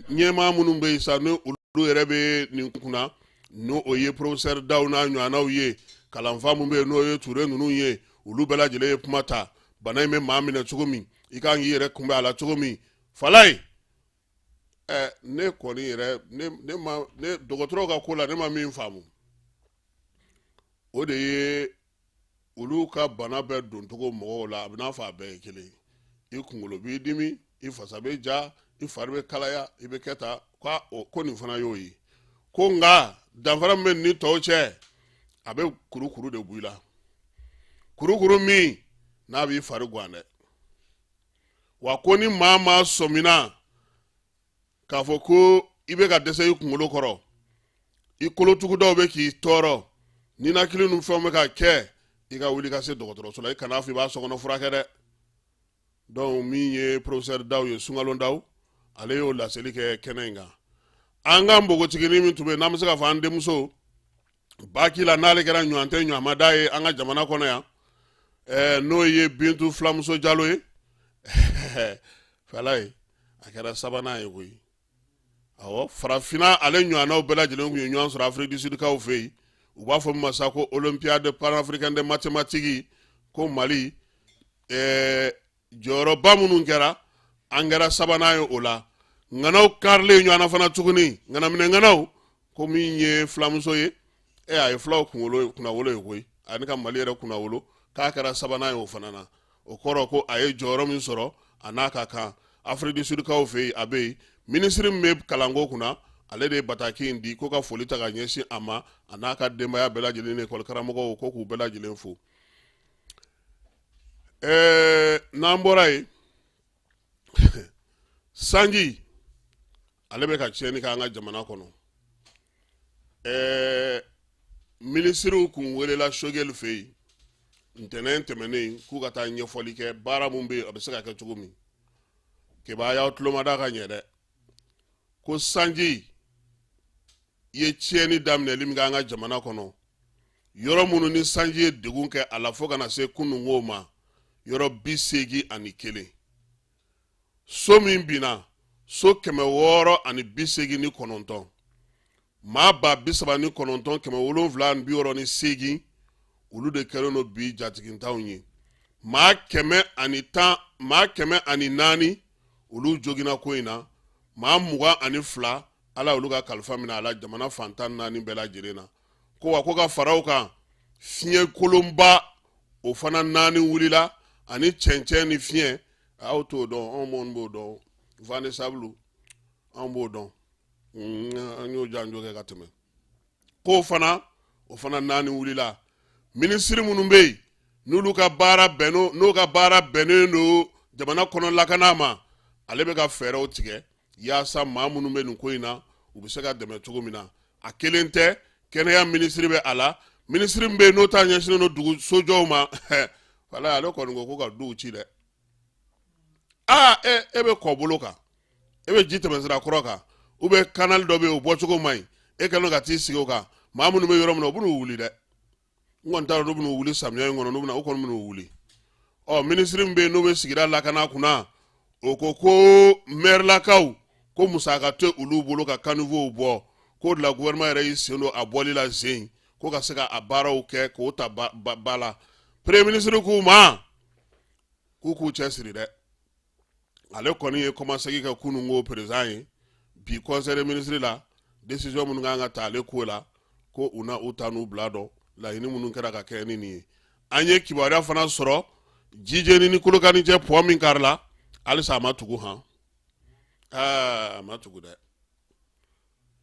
ɲɛmaa minnu bɛ yen sa, ni olu yɛrɛ bɛ nin kunna, n'o o ye professeur Daw n'a ɲɔgɔnnaw ye, kalanfa min bɛ yen n'o ye Ture ninnu ye, olu bɛɛ lajɛlen ye kuma ta. Bana in bɛ maa minɛ cogo min, i kan k'i yɛrɛ kunbɛn a la cogo min. Falaye, ɛ ne kɔni yɛrɛ, ne ma ne dɔgɔtɔrɔw ka ko la, ne ma min faamu, o de ye olu ka bana bɛɛ doncogo mɔgɔw la, a bɛ n'a fɔ a bɛɛ ye kelen ye. I kunkolo b'i dimi, i fasa bɛ ja, i fari bɛ kalaya, i bɛ kɛ tan, ko nin fana y'o ye. Ko nka danfara min bɛ ni tɔw cɛ, a bɛ kurukuru de bɔ i la, kurukuru min n'a b'i fari gan dɛ. Wa ko ni maa maa sɔmina k'a fɔ ko i bɛ ka dɛsɛ i kunkolo kɔrɔ, i kolotugudaw bɛ k'i tɔɔrɔ, ninakili ni fɛnw bɛ ka kɛ, i ka wuli ka se dɔgɔtɔrɔso la. I kan'a fɔ i b'a sokɔnɔ furakɛ dɛ. Donc min ye professeur Daw ye, Sunkalo Daw, ale y'o laseli kɛ kɛnɛ in kan. An ka npogotiginin min tun bɛ yen, n'an bɛ se k'a fɔ an denmuso baki la, n'ale kɛra ɲɔgɔn tɛ ɲɔgɔnmada ye an ka jamana kɔnɔ yan, n'o ye Bintu Filamuso Jalo ye, Falaye, a kɛra sabanan ye koyi. Awɔ, farafinna ale ɲɔgɔnnaw bɛɛ lajɛlen tun ye ɲɔgɔn sɔrɔ Afrique du Sud kaw fɛ yen. U b'a fɔ min ma sa ko Olympiade panafricaine de mathématiques. Ko Mali jɔyɔrɔba minnu kɛra, an kɛra sabanan ye o la. Ŋanaw karilen ɲɔgɔn na fana tuguni, ŋanaminɛ ŋanaw, ko min ye filamuso ye, a ye filaw kunkolo kunnawolo ye koyi. ani ka Mali yɛrɛ kunnawolo, k'a kɛra sabanan ye o fana na. O kɔrɔ ko a ye jɔyɔrɔ min sɔrɔ, a n'a ka kan. Afrique du Sud kaw fɛ yen, a bɛ yen. Minisiri min bɛ kalanko kunna, ale de ye bataki in di, ko ka foli ta ka ɲɛsin a ma, a n'a ka denbaya bɛɛ lajɛlen ni ekɔli karamɔgɔw, ko k'u bɛɛ lajɛlen fo. N'an bɔra yen, sanji ale bɛ ka tiɲɛni kɛ an ka jamana kɔnɔ. Minisiriw kun welela Choguel fɛ yen ntɛnɛn tɛmɛnen, k'u ka taa ɲɛfɔli kɛ baara mun bɛ yen, a bɛ se ka kɛ cogo min. Keba, y'aw tulomada ka ɲɛ dɛ, ko sanji ye tiɲɛni daminɛli min kɛ an ka jamana kɔnɔ, yɔrɔ minnu ni sanji ye degun kɛ a la fo ka na se kununko ma, yɔrɔ 81, so min binna, so 689, maa 39,768, olu de kɛlen don bi jatigintanw ye. Maa 110, maa 104, olu joginna ko in na. Maa 22, Ala olu ka kalifa minɛ a la jamana fan 14 bɛɛ lajɛlen na. Ko wa ko ka fara o kan, fiɲɛ kolonba o fana naani wulila, ani cɛncɛn ni fiɲɛ, aw t'o dɔn, anw minnu b'o dɔn, vent de sable, anw b'o dɔn, an y'o janjo kɛ ka tɛmɛ. K'o fana, o fana naani wulila. Minisiri minnu bɛ yen n'olu ka baara bɛn n'o ka baara bɛnnen don jamana kɔnɔ lakana ma, ale bɛ ka fɛɛrɛw tigɛ yaasa maa minnu bɛ nin ko in na, u bɛ se ka dɛmɛ cogo min na. A kelen tɛ, kɛnɛya minisiri bɛ a la, minisiri min bɛ yen n'o ta ɲɛsinnen don dugu sojɔw ma, wala ale kɔni ko ko ka duw ci dɛ. Aa, e bɛ kɔbolo kan, e bɛ ji tɛmɛsira kɔrɔ kan, ou bien canal dɔ bɛ yen, o bɔcogo man ɲi, e kɛlen ka t'i sigi o kan, maa minnu bɛ yɔrɔ min na, u bɛn'u wuli dɛ. N kɔni t'a dɔn n'u bɛn'u wuli samiya in kɔnɔ, n'u bɛna, u kɔni bɛn'u wuli. Ɔ, minisiri min bɛ yen n'o bɛ sigida lakana kunna, o ko ko mɛrilakaw ko musaka tɛ olu bolo ka caniveauw bɔ, k'o de la gouvernement yɛrɛ y'i sen don a bɔli la zen, ko ka se ka a baaraw kɛ k'o ta ba la. Premier ministre k'u ma k'u k'u cɛsiri dɛ. Ale kɔni ye kɔmasegin kɛ kununko président ye bi conseil des ministres la, décision minnu kan ka ta ale ko la, ko u na u ta n'u bila dɔn laɲini minnu kɛra ka kɛ ni nin ye. An ye kibaruya fana sɔrɔ, Jijeni ni Kolokani cɛ, pont min karila, halisa a ma tugu han, aa, a ma tugu dɛ.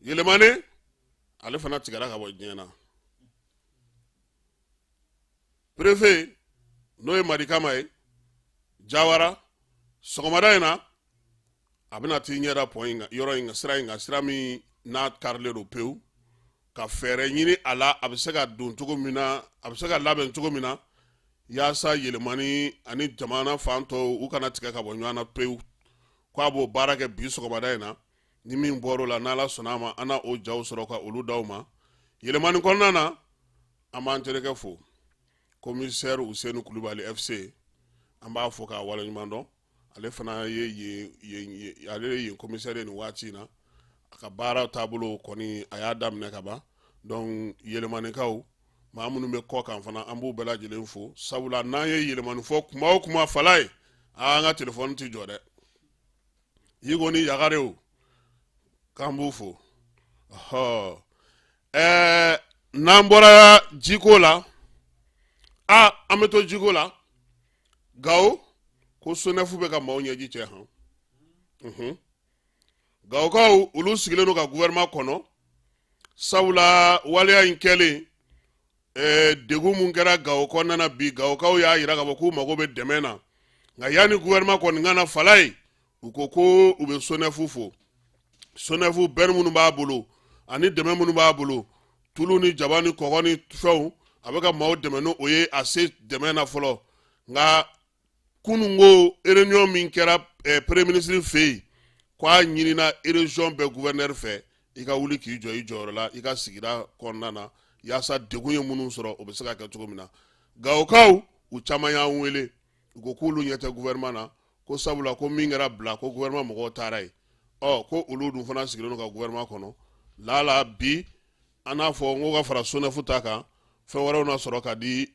Yɛlɛmani ale fana tigɛra ka bɔ diɲɛ na. Préfet, n'o ye Madi Kama ye Jawara, sɔgɔmada in na a bɛna t'i ɲɛ da pont in kan, yɔrɔ in kan, sira in kan, sira min n'a karilen don pewu, ka fɛɛrɛ ɲini a la, a bɛ se ka don cogo min na, a bɛ se ka labɛn cogo min na, yaasa Yɛlɛmani ani jamana fan tɔw, u kana tigɛ ka bɔ ɲɔgɔn na pewu. K'a b'o baara kɛ bi sɔgɔmada in na. Ni min bɔr'o la, n'Ala sɔnna a ma, an na o jaw sɔrɔ ka olu d'aw ma. Yɛlɛmani kɔnɔna na, an b'an terikɛ fo, commissaire Useni Kulubali FC, an b'a fo k'a waleɲuman dɔn. Ale fana ye yen, ale ye yen commissaire ye nin waati in na. A ka baara taabolo kɔni, a y'a daminɛ ka ban. Donc Yɛlɛmanikaw, maa minnu bɛ kɔ kan fana, an b'u bɛɛ lajɛlen fo, sabula n'an ye Yɛlɛmani fɔ kuma o kuma, fala ye, an ka telefɔni tɛ jɔ dɛ. Yiko ni Yagarew, k'an b'u fo. Ɔhɔ, n'an bɔra jiko la, a an bɛ to jiko la. Gawo, ko SONEF bɛ ka maaw ɲɛji cɛ han. Gawokaw, olu sigilen don ka gouvernement kɔnɔ, sabula waleya in kɛlen, degun mun kɛra Gawo kɔnɔna na bi, Gawokaw y'a yira k'a fɔ k'u mago bɛ dɛmɛ na. Nka yanni gouvernement kɔni ka na fala ye, u ko ko u bɛ SONEF fo. SONEF bɛri minnu b'a bolo ani dɛmɛ minnu b'a bolo, tulu ni jaba ni kɔgɔ ni fɛnw, a bɛ ka maaw dɛmɛ n'o ye, a se dɛmɛ na fɔlɔ. Nka kununko réunion min kɛra premier ministre fɛ yen, ko a ɲinina région bɛɛ gouverneur fɛ, i ka wuli k'i jɔ i jɔyɔrɔ la i ka sigida kɔnɔna na, yaasa degun ye minnu sɔrɔ, o bɛ se ka kɛ cogo min na. Gawokaw, u caman y'an wele, u ko k'olu ɲɛ tɛ gouvernement na, ko sabula ko min kɛra bila, ko gouvernement mɔgɔw taara yen. Ɔ, ko olu dun fana sigilen don ka gouvernement kɔnɔ. Lala bi an n'a fɔ n ko ka fara SONEF ta kan, fɛn wɛrɛw na sɔrɔ ka di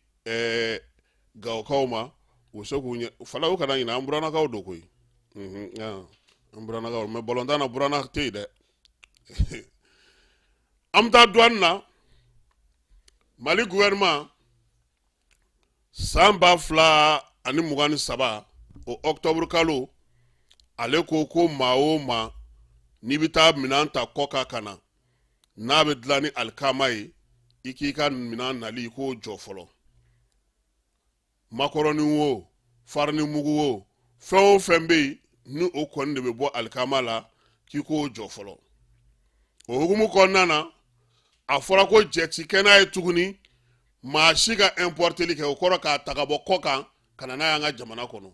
Gawokaw ma, u se k'u ɲɛ fala. U kana ɲinɛ, an burannakaw don koyi, an burannakaw. Mais balontan na, buranna tɛ yen dɛ. An bɛ taa douane na. Mali gouvernement San 2023, o octobre kalo, ale ko ko maa o maa n'i bɛ taa minɛn ta kɔkan ka na, n'a bɛ dilan ni alikama ye, i k'i ka minɛn nali i k'o jɔ fɔlɔ. Makɔrɔni wo, farini mugu wo, fɛn o fɛn bɛ yen ni o kɔni de bɛ bɔ alikama la, k'i k'o jɔ fɔlɔ. O hukumu kɔnɔna na, a fɔra ko jɛ ti kɛ n'a ye tuguni maa si ka importeli kɛ, o kɔrɔ k'a ta ka bɔ kɔkan ka na n'a y'an ka jamana kɔnɔ.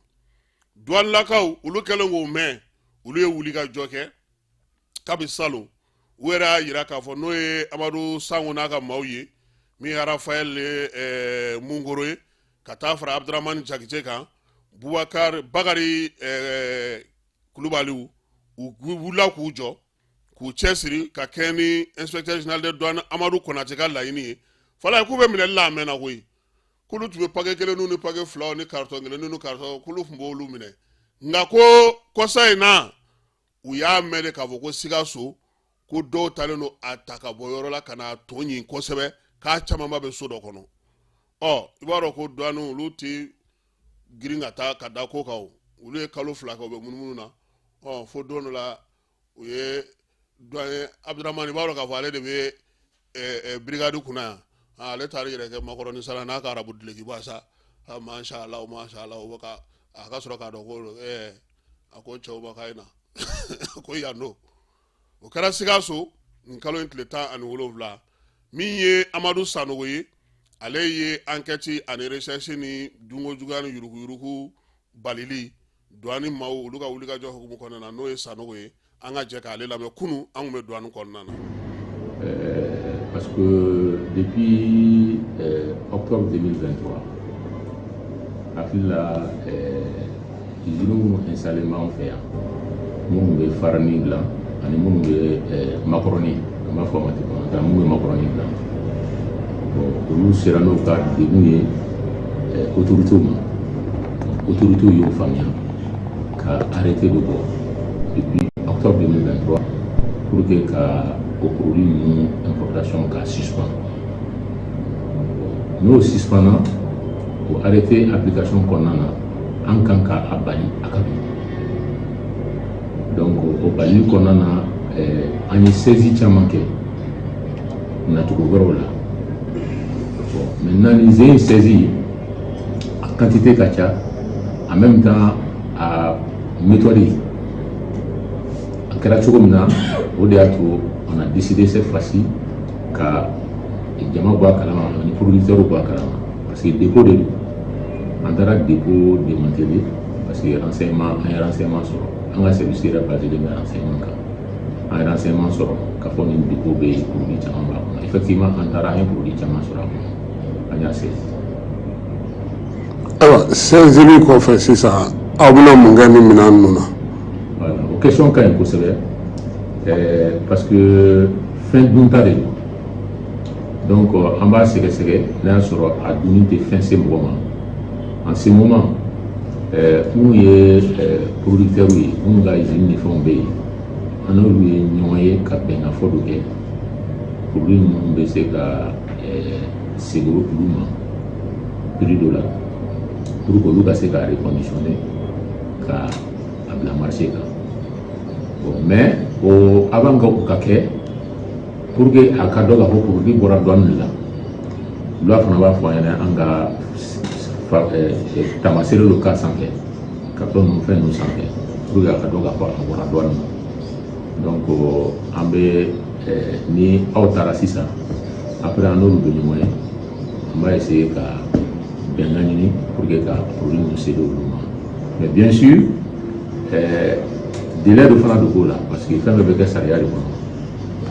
Duwanilakaw, olu kɛlen k'o mɛn, olu ye wuli ka jɔ kɛ kabi salon. U yɛrɛ y'a yira k'a fɔ n'o ye Amadu Sango n'a ka maaw ye, min ye Rafael Munkoro ye, ka taa fara Abdramani Jakite kan, Bubakar Bakari Kulubaliw, u wulila k'u jɔ k'u cɛsiri ka kɛ ni inspecteur général des douanes Amadu Konate ka laɲini ye. Fala k'u bɛ minɛli la, a mɛnna koyi. K'olu tun bɛ paquet kelen ni paquet filaw ni carton kelen ni carton, k'olu tun b'olu minɛ. Nka ko kɔsa in na, u y'a mɛn de k'a fɔ ko Sikaso, ko dɔw talen don a ta ka bɔ yɔrɔ la ka n'a tɔ ɲin kosɛbɛ, k'a camanba bɛ so dɔ kɔnɔ. Ɔ, i b'a dɔn ko douane, olu tɛ girin ka taa ka da ko kan. O olu ye kalo 2 kɛ u bɛ munumunu na. Ɔ, fo don dɔ la, u ye douanier Abdramani, i b'a dɔn k'a fɔ ale de bɛ brigade kunna yan, ale taara yɛrɛ kɛ makɔrɔni sara n'a ka arabu dulokiba sa, masha Allah, masha Allah. O bɛ ka a ka sɔrɔ k'a dɔn ko a ko cɛw ma k'a ye na ko yan don. O kɛra Sikaso nin kalo in tile 17. Min ye Amadu Sanogo ye, ale ye enquête ani recherche ni dunko juguya ni yuruguyurugu balili douane maaw, olu ka wulikajɔ hukumu kɔnɔna na, n'o ye Sanogo ye, an ka jɛ k'ale lamɛn. Kunun an tun bɛ douane kɔnɔna na. Parce que depuis octobre 2023, hakili la, usine minnu installé b'an fɛ yan, minnu bɛ farini dilan ani minnu bɛ makɔrɔni, an b'a fɔ a ma ten bamanankan, minnu bɛ makɔrɔni dilan, bon, olu sera n'u ka degun ye autorités ma. Autorités y'o faamuya ka arrêté dɔ bɔ depuis octobre 2023 pour que ka o produit ninnu importation ka suspend. N'o suspend na, o arrêté application kɔnɔna na, an kan ka a bali a ka don. Donc o balili kɔnɔna na, an ye saisie caman kɛ nacogo wɛrɛw la. Bon, maintenant, nin sen in saisie a quantité ka ca, en même temps a méthode a kɛra cogo min na, o de y'a to on a décidé cette fois-ci ka jama bɔ a kalama ani producteurs bɔ a kalama, parce que dépôt de don. An taara dépôt démanteler parce que renseignement, an ye renseignement sɔrɔ, an ka service yɛrɛ basé bɛ renseignement kan. An ye renseignement sɔrɔ k'a fɔ nin dépôt bɛ yen, produit caman b'a kɔnɔ. Effectivement, an taara, an ye produit caman sɔrɔ a kɔnɔ, an y'a saisi. Ayiwa, saisili kɔfɛ sisan, aw bɛna mun kɛ ni minɛn ninnu na? Voilà, o question ka ɲi kosɛbɛ, parce que fɛn dunta de don. Donc an b'a sɛgɛsɛgɛ n'a y'a sɔrɔ a dunni tɛ fɛn se mɔgɔ ma. En ce moment, minnu ye producteurs ye, minnu ka usine ni fɛnw bɛ yen, an n'olu ye ɲɔgɔn ye ka bɛnkan fɔ dɔ kɛ, produit ninnu bɛ se ka segin olu ma prix dɔ la pour que olu ka se ka reconditionner ka a bila marché kan. Bon, mais o avant que o ka kɛ, pour que a ka dɔn k'a fɔ produit bɔra douane de la, loi fana b'a fɔ an ɲɛna an ka taamasere dɔ k'a sanfɛ, carton ninnu, fɛn ninnu sanfɛ, pour que a ka dɔn k'a fɔ a bɔra douane na. Donc an bɛ, ni aw taara sisan, après an n'olu bɛ ɲɔgɔn ye, an b'a essayer ka bɛnkan ɲini pour que ka produit ninnu céder olu ma. Mais bien sûr, délai dɔ fana de b'o la, parce que fɛn bɛɛ bɛ kɛ sariya de kɔnɔ.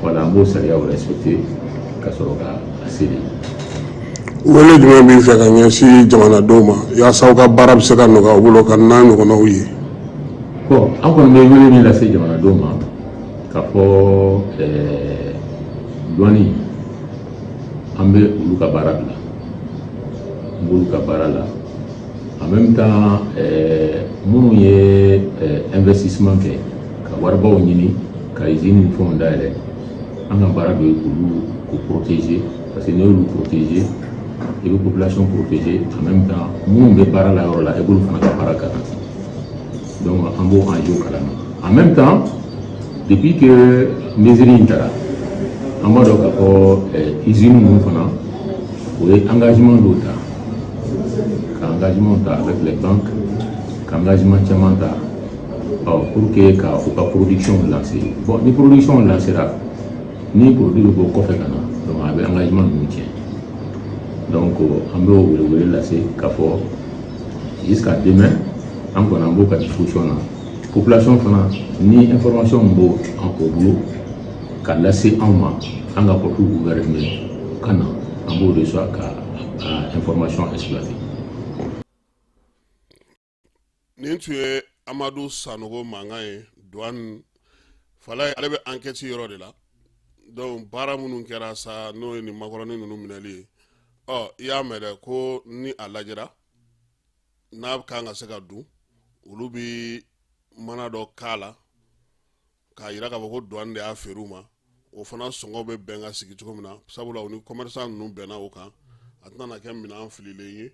Voilà, an b'o sariyaw respecter ka sɔrɔ ka a céder. Wele jumɛn b'i fɛ ka ɲɛsin jamanadenw ma yaasa aw ka baara bɛ se ka nɔgɔya u bolo ka n'a ɲɔgɔnnaw ye? Bon, an kɔni bɛ wele min lase jamanadenw ma, k'a fɔ douane, an bɛ olu ka baara bila, an b'olu ka baara la. En même temps, minnu ye investissement kɛ ka waribaw ɲini ka usine ni fɛnw dayɛlɛ, an ka baara dɔ ye k'olu k'u protéger, parce que n'i y'olu protéger i bɛ population protéger, en même temps minnu bɛ baara la yɔrɔ la, i b'olu fana ka baara garantir. Donc an b'o enjeu kalama. En même temps, depuis que mesure in tara, an b'a dɔn k'a fɔ usine ninnu fana, o ye engagement dɔw ta, ka engagement ta avec les banques, ka engagement caman ta, ɔ pour que ka u ka production lancer. Bon, ni production lancera, ni produit bɛ bɔ kɔfɛ ka na, donc a bɛ engagement ninnu tiɲɛ. Donc an b'o welewele lase k'a fɔ jusqu'à demain, an kɔni an b'o ka disposition na. Population fana, ni information b'o o bolo ka lase anw ma, an ka porte ouvert ka na, an b'o reçoit ka information exploiter. Nin tun ye Amadu Sanogo mankan ye, douane Falaye, ale bɛ enquête yɔrɔ de la. Donc baara minnu kɛra sa, n'o ye nin makɔrɔni ninnu minɛli ye, ɔ i y'a mɛn dɛ, ko ni a lajɛra n'a kan ka se ka dun, olu bi mana dɔ k'a la k'a yira k'a fɔ ko douane de y'a feere u ma. O fana sɔngɔ bɛ bɛn ka sigi cogo min na, sabula u ni commerçant ninnu bɛnna o kan, a tɛna na kɛ minɛn fililen ye,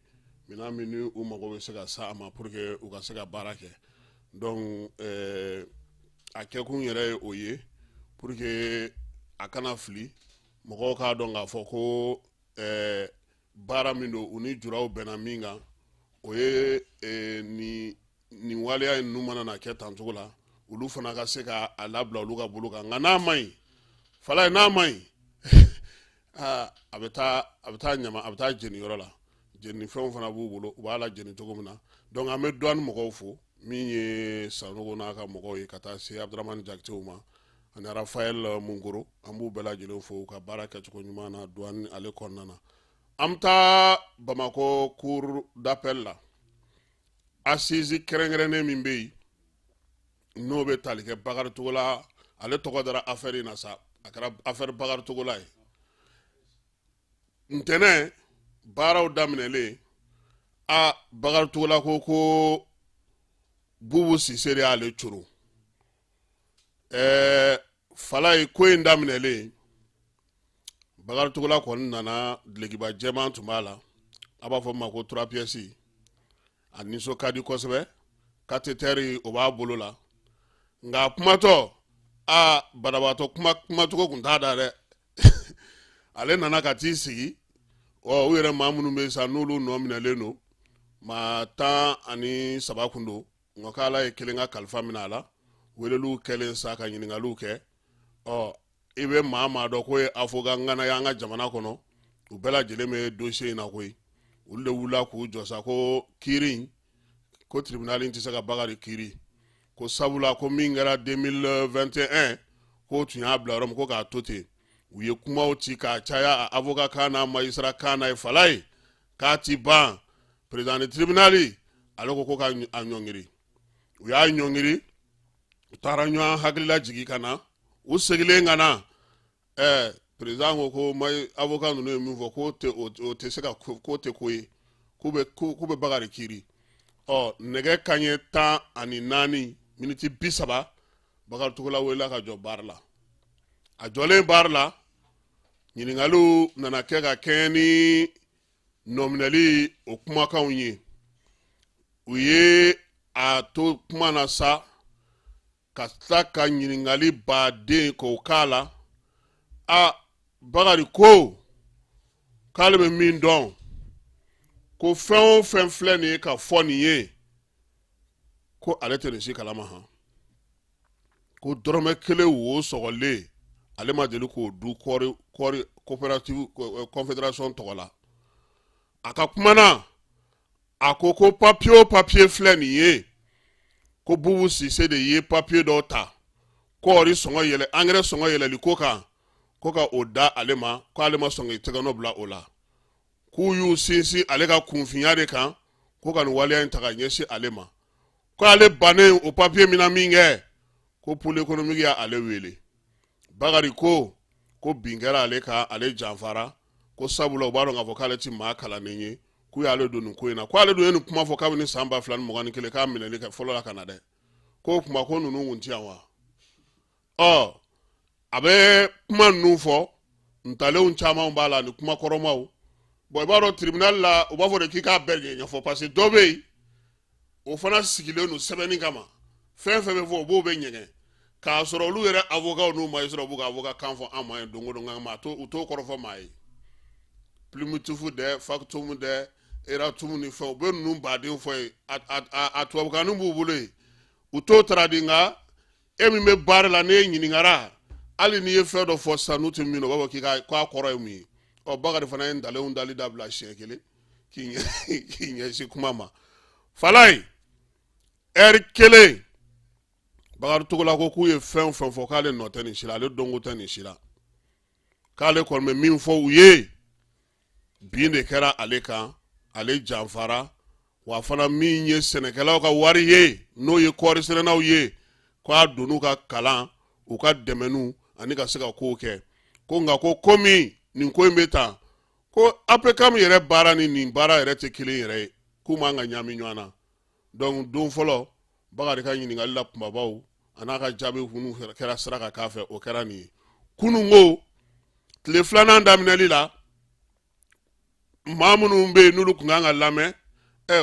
minɛn min ni u mago bɛ se ka sa a ma pour que u ka se ka baara kɛ. Donc a kɛkun yɛrɛ ye o ye, pour que a kana fili, mɔgɔw k'a dɔn k'a fɔ ko baara min don, u ni juraw bɛnna min kan, o ye nin waleya ninnu mana na kɛ tan cogo la, olu fana ka se ka a labila olu ka bolo kan. Nka n'a ma ɲi, Falaye, n'a ma ɲi, a bɛ taa ɲama, a bɛ taa jeni yɔrɔ la, jeni fɛnw fana b'u bolo, u b'a la jeni cogo min na. Donc an bɛ douane mɔgɔw fo, min ye Sanogo n'a ka mɔgɔw ye, ka taa se Abudramani Jakitew ma ani Rafael Munkoro, an b'u bɛɛ lajɛlen fo u ka baara kɛcogo ɲuman na douane ale kɔnɔna na. An bɛ taa Bamakɔ cour d'appel la, assise kɛrɛnkɛrɛnnen min bɛ yen, n'o bɛ tali kɛ Bakari Togola, ale tɔgɔ dara affaire in na sa, a kɛra affaire Bakari Togola ye. Ntɛnɛn baaraw daminɛlen, a Bakari Togola ko Bubu Sise de y'ale coro. Falaye, ko in daminɛlen, Bakari Togola kɔni nana, dulokiba jɛman tun b'a la, a b'a fɔ ma ko trois pièces, a nisɔn ka di kosɛbɛ, cathéter o b'a bolo la. Nka a kumatɔ, a banabaatɔ kuma kumacogo kun t'a da dɛ. Ale nana ka t'i sigi, ɔ u yɛrɛ maa minnu bɛ yen sa, n'olu nɔ minɛlen don, maa 13 kun don, nka k'ala ye kelen ka kalifa minɛ a la. Weleliw kɛlen sa, ka ɲininkaliw kɛ, ɔ i bɛ maa maa dɔn k'o ye avocat ŋana ye an ka jamana kɔnɔ, u bɛɛ lajɛlen bɛ dossier in na koyi. Olu de wulila k'u jɔ sa ko kiiri in, ko tribunal in tɛ se ka Bakari kiiri, ko sabula ko min kɛra 2021, k'o tun y'a bila yɔrɔ min, ko k'a to ten. U ye kumaw ci k'a caya, a avocat kan n'a magistrat kan n'a ye. Falaye, k'a ti ban, président de tribunal ale ko ka a ɲɔngiri. U y'a ɲɔngiri, u taara ɲɔgɔn hakilila jigin ka na. U seginnen ka na, président ko avocat ninnu ye min fɔ, k'o tɛ, o tɛ se ka, k'o tɛ ko ye, k'u bɛ Bakari kiiri. Ɔ nɛgɛ kanɲɛ 14 miniti 30, Bakari Togola welela ka jɔ baara la. A jɔlen baara la, ɲininkaliw nana kɛ ka kɛɲɛ ni nɔminɛli o kumakanw ye. U ye a to kuma na sa, ka tila ka ɲininkali baden k'o k'a la. A Bakari ko k'ale bɛ min dɔn, ko fɛn o fɛn filɛ nin ye ka fɔ nin ye, ko ale tɛ nin si kalama han, ko dɔrɔmɛ kelen wo sɔgɔlen, ale ma deli k'o du kɔɔri coopérative confédération tɔgɔ la. A ka kuma na, a ko papiye o papiye filɛ nin ye, ko Bubu Sise de ye papiye dɔw ta kɔɔri sɔngɔ yɛlɛ, angɛrɛ sɔngɔ yɛlɛli ko kan, ko ka o da ale ma, ko ale ma sɔn k'i tɛgɛ nɔ bila o la, k'u y'u sinsin ale ka kunfinya de kan, ko ka nin waleya in ta ka ɲɛsin ale ma. Ko ale bannen o papiye min na min kɛ, ko pôle économique y'ale wele. Bakari ko bin kɛra ale kan, ale janfara, ko sabula u b'a dɔn k'a fɔ k'ale ti maa kalannen ye, k'u y'ale don nin ko in na, ko ale dun ye nin kuma fɔ kabini san 2021 k'a minɛli kɛ fɔlɔ la ka na dɛ, k'o kuma ko ninnu kun ti yan wa. Ɔ a bɛ kuma ninnu fɔ, ntalenw caman b'a la ni kuma kɔrɔmaw. Bon, i b'a dɔn, tribunal la, u b'a fɔ de k'i k'a bɛɛ de ɲɛfɔ, parce que dɔ bɛ yen, o fana sigilen don sɛbɛnni kama. Fɛn fɛn bɛ fɔ, o b'o bɛ ɲɛgɛn k'a sɔrɔ olu yɛrɛ avocat n'u magistrat b'u ka avocat kan fɔ an ma ye don o don, nka maa t'o, u t'o kɔrɔfɔ maa ye. Plumitif dɛ, factum dɛ, erratum ni fɛnw, u bɛ ninnu baden fɔ ye, a tubabukanni b'u bolo yen, u t'o traduit. Nka e min bɛ baara la, n'e ɲininkara, hali n'i ye fɛn dɔ fɔ sisan, n'u tɛ min dɔn, u b'a fɔ k'i ka k'a kɔrɔ ye mun ye. Ɔ, Bakari fana ye ntalenw dali dabila siɲɛ kelen k'i ɲɛsin kuma ma. Falayi, ɛri kelen, Bakari Togola ko k'u ye fɛn o fɛn fɔ, k'ale nɔ tɛ nin si la, ale dɔnko tɛ nin si la, k'ale kɔni bɛ min fɔ u ye, bin de kɛra ale kan, ale janfara, wa fana min ye sɛnɛkɛlaw ka wari ye, n'o ye kɔɔri sɛnɛnaw ye, k'a donn'u ka kalan, u ka dɛmɛniw ani ka se ka kow kɛ. Ko nka ko komi nin ko in bɛ tan, ko APCAM yɛrɛ baara ni nin baara yɛrɛ tɛ kelen yɛrɛ ye, k'u man ka ɲaami ɲɔgɔn na. Donc don fɔlɔ, Bakari ka ɲininkali la kunbabaw a n'a ka jaabi minnu kɛra sira ka k'a fɛ, o kɛra nin ye. Kunun ko tile filanan daminɛli la, maa minnu bɛ yen n'olu tun kan ka lamɛn,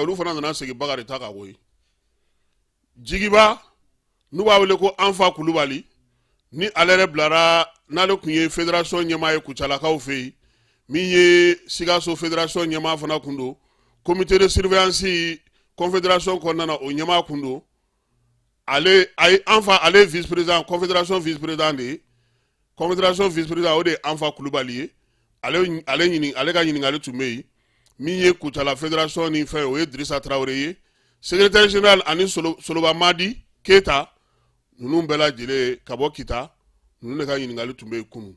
olu fana nana segin Bakari ta kan koyi. Jigiba, n'u b'a wele ko Anfa Kulubali, ni ale yɛrɛ bilara, n'ale tun ye fédération ɲɛmaa ye Kucalakaw fɛ yen, min ye Sikaso fédération ɲɛmaa fana kun don, comité de surveillance confédération kɔnɔna na, o ɲɛmaa kun don. Ale ayi, Anfa, ale ye vice président, confédération vice président de ye. Confédération vice président, o de ye Anfa Kulubali ye. Ale ka ɲininkali tun bɛ yen. Min ye Kucala fédération ni fɛn, o ye Dirisa Tarawele ye, secrétaire général, ani Soloba Madi Keyita. Ninnu bɛɛ lajɛlen ka bɔ Kita, ninnu de ka ɲininkali tun bɛ yen kunun.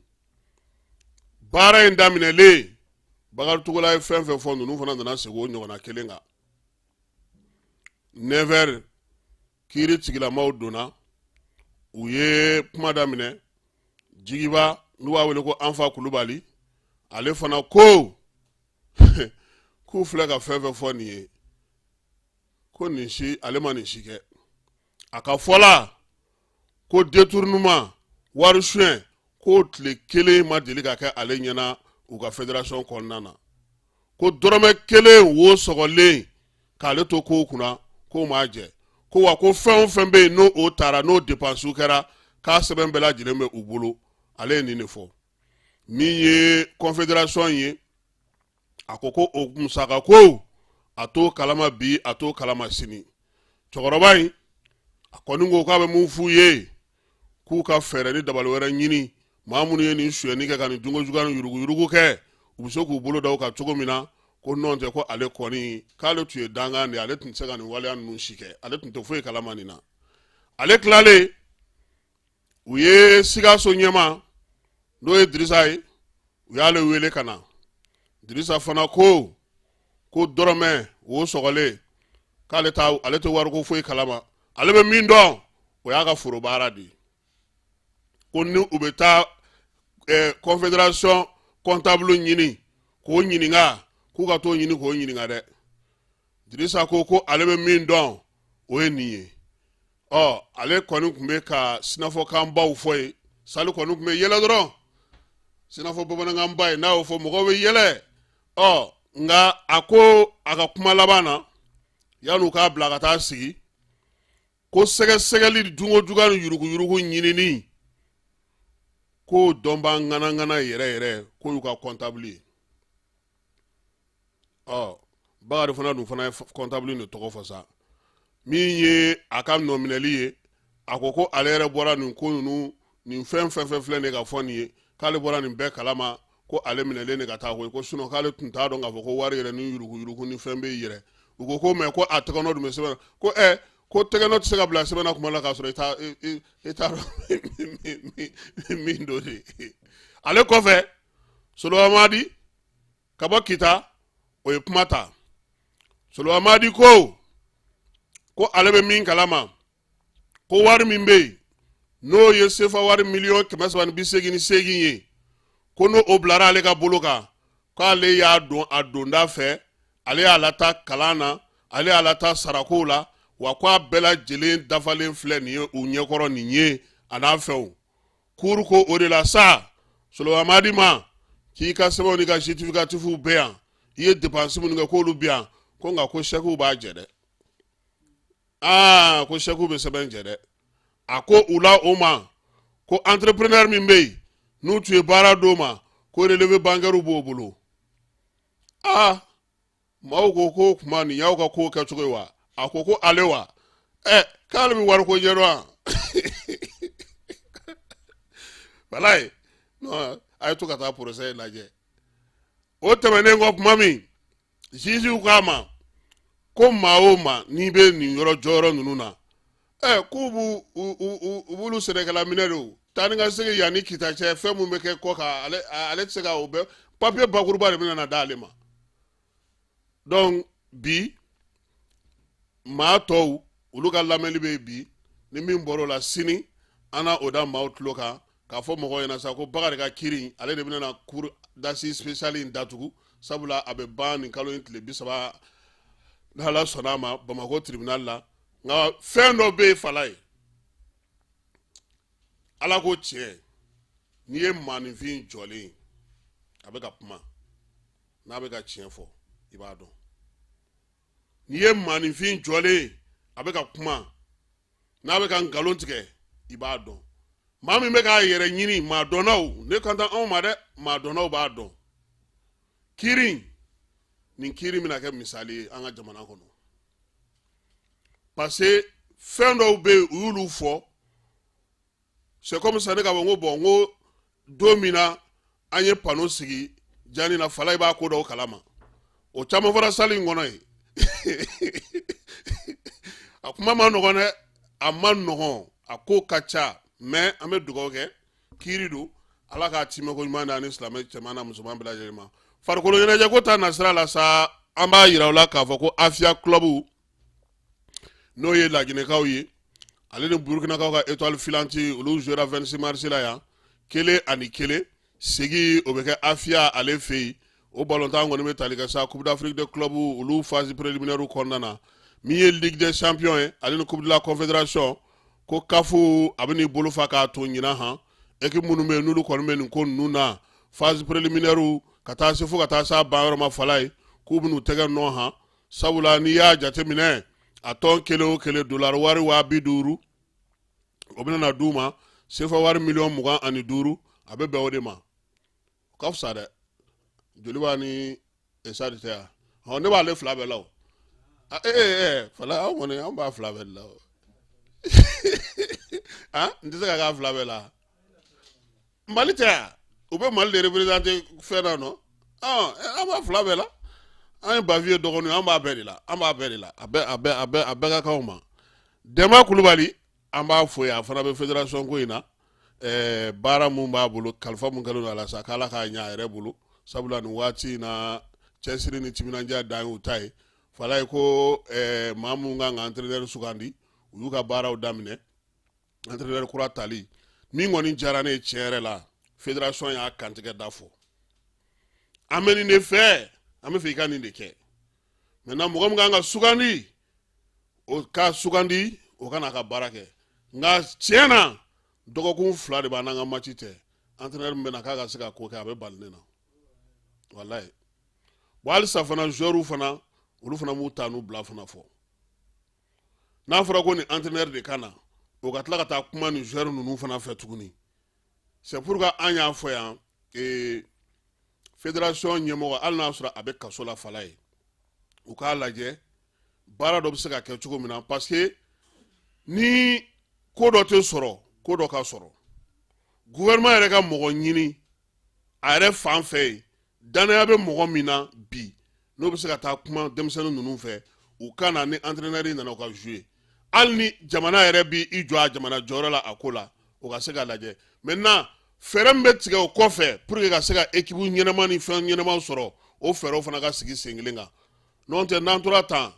Baara in daminɛlen, Bakari Togola ye fɛn fɛn fɔ, ninnu fana nana segin o ɲɔgɔnna kelen kan. 9 heures, kiiri tigilamaw donna, u ye kuma daminɛ. Jigiba, n'u b'a wele ko Anfa Kulubali, ale fana ko k'u filɛ ka fɛn fɛn fɔ nin ye, ko nin si, ale ma nin si kɛ. A ka fɔ la ko détournement, wari suɲɛ, k'o tile kelen ma deli ka kɛ ale ɲɛna u ka fédération kɔnɔna na, ko dɔrɔmɛ kelen wo sɔgɔlen k'ale to kow kunna, k'o m'a jɛ, ko wa ko fɛn o fɛn bɛ yen, n'o o taara, n'o dépense kɛra, k'a sɛbɛn bɛɛ lajɛlen bɛ u bolo. Ale ye nin de fɔ. Min ye confédération ye, a ko ko o musaka ko, a t'o kalama bi, a t'o kalama sini. Cɛkɔrɔba in, a kɔni ko k'a bɛ mun f'u ye? K'u ka fɛɛrɛ ni dabali wɛrɛ ɲini, maa minnu ye nin sonyɛni kɛ, ka nin dunkojuguya ni yuruguyurugu kɛ, u bɛ se k'u bolo da u kan cogo min na. Ko nɔn tɛ, ko ale kɔni, k'ale tun ye dankan de ye, ale tun tɛ se ka nin waleya ninnu si kɛ, ale tun tɛ foyi kalama nin na. Ale tilalen, u ye Sikaso ɲɛmaa, n'o ye Dirisa ye, u y'ale wele ka na. Dirisa fana ko ko dɔrɔmɛ wo sɔgɔlen, k'ale ta, ale tɛ wariko foyi kalama, ale bɛ min dɔn, o y'a ka foro baara de ye. Ko ni u bɛ taa confédération comptable ɲini k'o ɲininka, k'u ka t'o ɲini k'o ɲininka dɛ. Dirisa ko ko ale bɛ min dɔn, o ye nin ye. Ɔ, ale kɔni tun bɛ ka sinafɔkanbaw fɔ yen, salle kɔni tun bɛ yɛlɛ dɔrɔn, sinafɔ bamanankanba ye, n'a y'o fɔ, mɔgɔw bɛ yɛlɛ. Ɔ, nka a ko a ka kuma laban na, yan'u k'a bila ka taa sigi, ko sɛgɛsɛgɛli dunkojuguya ni yuruguyurugu ɲinini, k'o dɔnbaa ŋanaŋana yɛrɛ yɛrɛ, k'o y'u ka comptable ye. Ɔ, Bakari fana dun fana ye comptable de tɔgɔ fɔ sa. Min ye a ka nɔminɛli ye, a ko ko ale yɛrɛ bɔra nin ko ninnu, nin fɛn fɛn fɛn filɛ nin ye ka fɔ nin ye, k'ale bɔra nin bɛɛ kalama, ko ale minɛlen de ka taa koyi, ko sinon k'ale tun t'a dɔn k'a fɔ ko wari yɛrɛ ni yuruguyurugu ni fɛn bɛ yɛrɛ. U ko ko mais ko a tɛgɛnɔ dun bɛ sɛbɛn na. Ko ko tɛgɛnɔ tɛ se ka bila sɛbɛn na kuma la k'a sɔrɔ i t'a dɔn min don de. Ale kɔfɛ, Soloba Madi ka bɔ Kita, o ye kuma ta. Soloba Madi ko ko ale bɛ min kalama, ko wari min bɛ yen, n'o ye sefa wari miliyɔn 388 ye, ko n'o o bilara ale ka bolo kan, k'ale y'a don a donda fɛ, ale y'a lataa kalan na, ale y'a lataa sarakow la, wa ko a bɛɛ lajɛlen dafalen filɛ nin ye u ɲɛkɔrɔ nin ye, a n'a fɛnw. Cour ko o de la sa, Soloba Madi ma k'i ka sɛbɛnw n'i ka justificatifw bɛ yan. i ye dépense minnu kɛ k'olu bi yan, ko nka ko sɛkiw b'a jɛ dɛ. Aa, ko sɛkiw bɛ sɛbɛn jɛ dɛ. A ko u la o ma ko entrepreneur min bɛ yen n'u tun ye baara d'o ma, ko relevé bancaire b'o bolo. Aa, maaw ko ko kuma nin y'aw ka ko kɛcogo ye wa? A ko ko ale wa, ɛ, k'ale bɛ wariko ɲɛdɔn wa? Walayi, non, a ye to ka taa procès in lajɛ. O tɛmɛnen kɔ, tuma min jugew k'a ma ko maa o maa n'i bɛ nin yɔrɔ jɔyɔrɔ ninnu na, ɛ, k'u b'u u b'olu sɛnɛkɛla minɛ de. O taa ni ka segin yan ni Kita cɛ, fɛn mun bɛ kɛ kɔ kan, ale tɛ se ka o bɛɛ papiye bakuruba de bɛna na d'ale ma. Donc bi maa tɔw, olu ka lamɛnli bɛ yen bi. Ni min bɔra o la sini, an na o da maaw tulo kan k'a fɔ mɔgɔw ɲɛna sa ko Bakari ka kiiri, ale de bɛna na cour d'assises spéciale in datugu, sabula a bɛ ban nin kalo in tile 30, n'Ala sɔnna a ma, Bamakɔ tribunal la. Nka fɛn dɔ bɛ yen, fala ye, Ala ko tiɲɛ, n'i ye maaninfin jɔlen ye, a bɛ ka kuma, n'a bɛ ka tiɲɛ fɔ, i b'a dɔn. N'i ye maaninfin jɔlen ye, a bɛ ka kuma, n'a bɛ ka nkalon tigɛ, i b'a dɔn. Maa min bɛ k'a yɛrɛ ɲini maa dɔnnaw, ne kan tɛ anw ma dɛ, maa dɔnnaw b'a dɔn. Kiiri nin kiiri bɛna kɛ misali ye an ka jamana kɔnɔ, parce que fɛn dɔw bɛ yen, u y'olu fɔ, c'est comme ça. Ne ka fɔ n ko bon, n ko don min na an ye panneau sigi jani na, fala, i b'a ko dɔw kalama, o caman fɔra salle in kɔnɔ yen. A kuma ma nɔgɔn dɛ, a ma nɔgɔn, a ko ka ca, mais an bɛ dugawu kɛ, kiiri don, Ala k'a timɛko ɲuman d'an ni silamɛ cɛman n'a musoman bɛɛ lajɛlen ma. Farikolo ɲɛnajɛ ko ta nasira la sa, an b'a yira u la k'a fɔ ko Afia Club, n'o ye Laginɛkaw ye, ale ni Burukinakaw ka Étoile Filante, olu jouera 26 mars la yan, 1-1. Segi o bɛ kɛ Afia ale fɛ yen. O balontan kɔni bɛ tali kɛ sa Coupe d'Afrique des clubs, olu phase préliminaire kɔnɔna na. Min ye Ligue des champions ye, ale ni Coupe de la Confédération, ko CAF a bɛ n'i bolo fa k'a to ɲinan han, équipe minnu bɛ yen n'olu kɔni bɛ nin ko ninnu na, phase préliminaire ka taa se fo ka taa s'a ban yɔrɔ ma, fala ye, k'u bɛn'u tɛgɛ nɔ han, sabula n'i y'a jateminɛ, a tɔn kelen o kelen, dolari wari 50.000, o bɛna na d'u ma, sefa wari miliyɔn 25, a bɛ bɛn o de ma. O ka fisa dɛ. Joliba ni Stade tɛ yan? Ɔ, ne b'ale fila bɛɛ la o. Ee, fala, anw kɔni an b'a fila bɛɛ de la o. Ah, n tɛ se ka k'a fila bɛɛ la. Mali tɛ yan, u bɛ Mali de représenter fɛn na nɔ. An b'a fila bɛɛ la, an ye Bavieux dɔgɔninw, an b'a bɛɛ de la, an b'a bɛɛ de la, a bɛɛ, a bɛɛ, a bɛɛ, a bɛɛ ka kan o ma. Dɛnba Kulubali, an b'a fo yan, a fana bɛ fédération ko in na. Baara mun b'a bolo, kalifa mun kɛlen don a la sa, k'Ala k'a ɲɛ a yɛrɛ bolo, sabula nin waati in na, cɛsiri ni timinandiya dan y'u ta ye. Fala ye ko maa mun kan ka entraîneur sugandi, u y'u ka baaraw daminɛ, entraîneur kura tali min kɔni diyara ne ye tiɲɛ yɛrɛ la, fédération y'a kantigɛ da fɔ, an bɛ nin de fɛ, an bɛ fɛ i ka nin de kɛ. Maintenant, mɔgɔ min kan ka sugandi, o ka sugandi, o ka n'a ka baara kɛ. Nka tiɲɛ na, dɔgɔkun 2 de b'an n'an ka match cɛ, entraîneur min bɛ na k'a ka se ka ko kɛ, a bɛ bali ne na walayi. Bon, halisa fana, joueurs fana, olu fana b'u ta n'u bila fana fɔ. N'a fɔra ko nin entraîneur de ka na, o ka tila ka taa kuma nin joueur ninnu fana fɛ tuguni. C'est pourquoi an y'a fɔ yan, fédération ɲɛmɔgɔ, hali n'a sɔrɔ a bɛ kaso la, fala ye, u k'a lajɛ baara dɔ bɛ se ka kɛ cogo min na, parce que ni ko dɔ tɛ sɔrɔ, ko dɔ ka sɔrɔ, gouvernement yɛrɛ ka mɔgɔ ɲini a yɛrɛ fan fɛ yen, danaya bɛ mɔgɔ min na bi, n'o bɛ se ka taa kuma denmisɛnnin ninnu fɛ, u ka na ni entraîneur nana, u ka jouer. Hali ni jamana yɛrɛ bi i jɔ a jamana jɔyɔrɔ la a ko la, o ka se ka lajɛ. Maintenant, fɛɛrɛ min bɛ tigɛ o kɔfɛ pour que ka se ka équipe ɲɛnama ni fɛn ɲɛnamaw sɔrɔ, o fɛɛrɛw fana ka sigi sen kelen kan. N'o tɛ, n'an tora tan